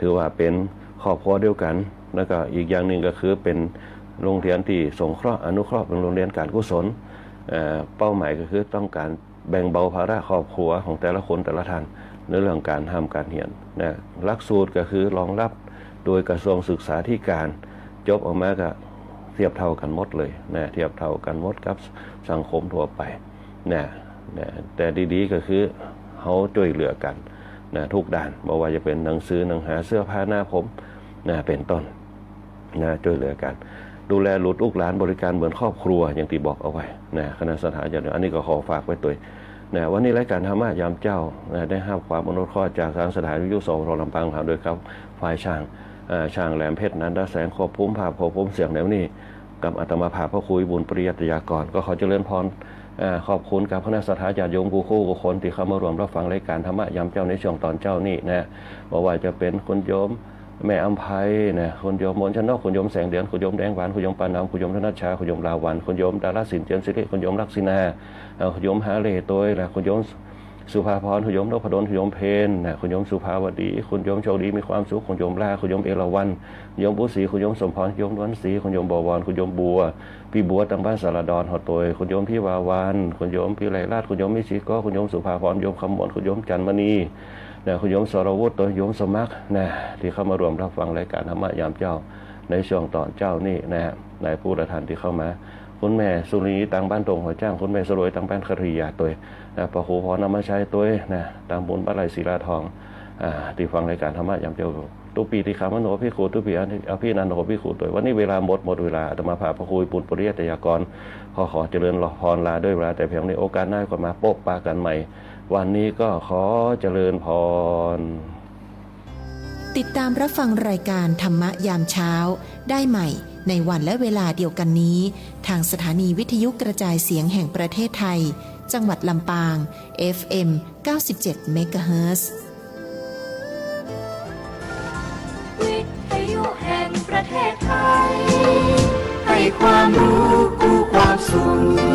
ถือว่าเป๋น ครอบครัวเดียวกั๋น แล้วก็อีกอย่างนึ่งก็คือเป๋นโฮงเฮียนตี้สงเคราะห์อนุเคราะห์ เป๋นโฮงเฮียนก๋านกุศล เอ่อ เป้าหมายก็คือต้องก๋านแบ่งเบาภาระครอบครัวของแต่ละคนแต่ละท่าน ในเรื่องก๋านฮ่ำก๋านเฮียนนะ หลักสูตรก็คือรองรับโดยกระทรวงศึกษาธิการ จบออกมาก็เทียบเท่ากั๋นหมดเลยนะ เทียบเท่ากั๋นหมดกับสังคมทั่วไปนะ นะ แต่ดีๆ ก็คือเฮาจ้วยเหลือกั๋นนะ กู้ด้าน บ่ว่าจะเป๋นหนังสือหนังหา เสื้อผ้าหน้าผมนะ เป๋นต้นนะ จ้วยเหลือกั๋น ดูแลบุตรลูกหลาน บริการเหมือนครอบครัว อย่างตี้บอกเอาไว้นะ คณะศรัทธาญาติโยม อันนี้ก็ขอฝากไว้ตวยนะ วันนี้รายการธรรมะยามเจ๊านะ ได้ฮับความอนุเคราะห์จากตางสถานีวิทยุ สวท ลำปางของเฮา โดยครับ ฝ่ายช่าง เอ่อ ช่างแหลมเพชร นันทแสง ควบคุมภาพ ควบคุมเสียง ในวันนี้ กับอาตมาภาพพระครูบุญปริยัติยากร ก็ขอเจริญพร เอ่อ ขอบคุณกับคณะศรัทธาญาติโยมกู้คู่กู้คนตี้เข้ามาร่วมรับฟังรายการธรรมะยามเจ๊าในช่วงต๋อนเจ๊านี้นะ บ่ว่าจะเป๋นคุณโยมแม่อำไพนะ คุณโยมมนต์ชนก คุณโยมแสงเดือน คุณโยมแดงหวาน คุณโยมปานอม คุณโยมธนัชชา คุณโยมลาวัลย์ คุณโยมดาราศิลป์เจียนสิริ คุณโยมลักษิณา เอ่อ คุณโยมฮาเล่ตวย และคุณโยม สุภาพร คุณโยมนพดล คุณโยมเพญนะ คุณโยมสุภาวดี คุณโยมโชคดีมีความสุข คุณโยมลา คุณโยมเอราวัณ คุณโยมบุษรี คุณโยมสมพร คุณโยมนวลศรี คุณโยมบวร คุณโยมบัว ปี้บัวตางบ้านสารดอนเฮาตวย คุณโยมทิวาวัลย์ คุณโยมพิไลรัตน์ คุณโยมมิชิโกะ คุณโยมสุภาพร โยมคำมนต์ คุณโยมจันทมณีนะ คุณโยมสรวุฒิตวย โยมสมัครนะ ตี้เข้ามาร่วมรับฟังรายการธรรมะยามเจ๊า ในช่วงต๋อนเจ๊านี้นะ หลายผู้หลายท่านตี้เข้ามา คุณแม่สุรีตางบ้านตงหัวจ้าง คุณแม่สรวยตางบ้านคทริยาตวยนะ พระครูพรอมรชัยตวยนะ ตางบุญบ้านไร่ศิลาทอง อ่า ตี้ฟังรายการธรรมะยามเจ๊า ตุ๊ปีติขามาโนภิกขุ ตุ๊ปีอภินันโนภิกขุตวย วันนี้เวลาหมด หมดเวลา อาตมาภาพพระครูบุญปริยัติยากร ขอ ขอเจริญพรลาด้วยเวลาแต่เพียงนี้ โอกาสหน้าก็มาปะปะกั๋นใหม่ วันนี้ก็ขอเจริญพร ติดตามรับฟังรายการธรรมะยามเจ๊าได้ใหม่ในวันและเวลาเดียวกันนี้ ทางสถานีวิทยุกระจายเสียงแห่งประเทศไทย จังหวัดลำปาง เอฟเอ็ม เก้าสิบเจ็ด เมกะเฮิรตซ์ วิทยุแห่งประเทศไทย ให้ความรู้กู้ความสุข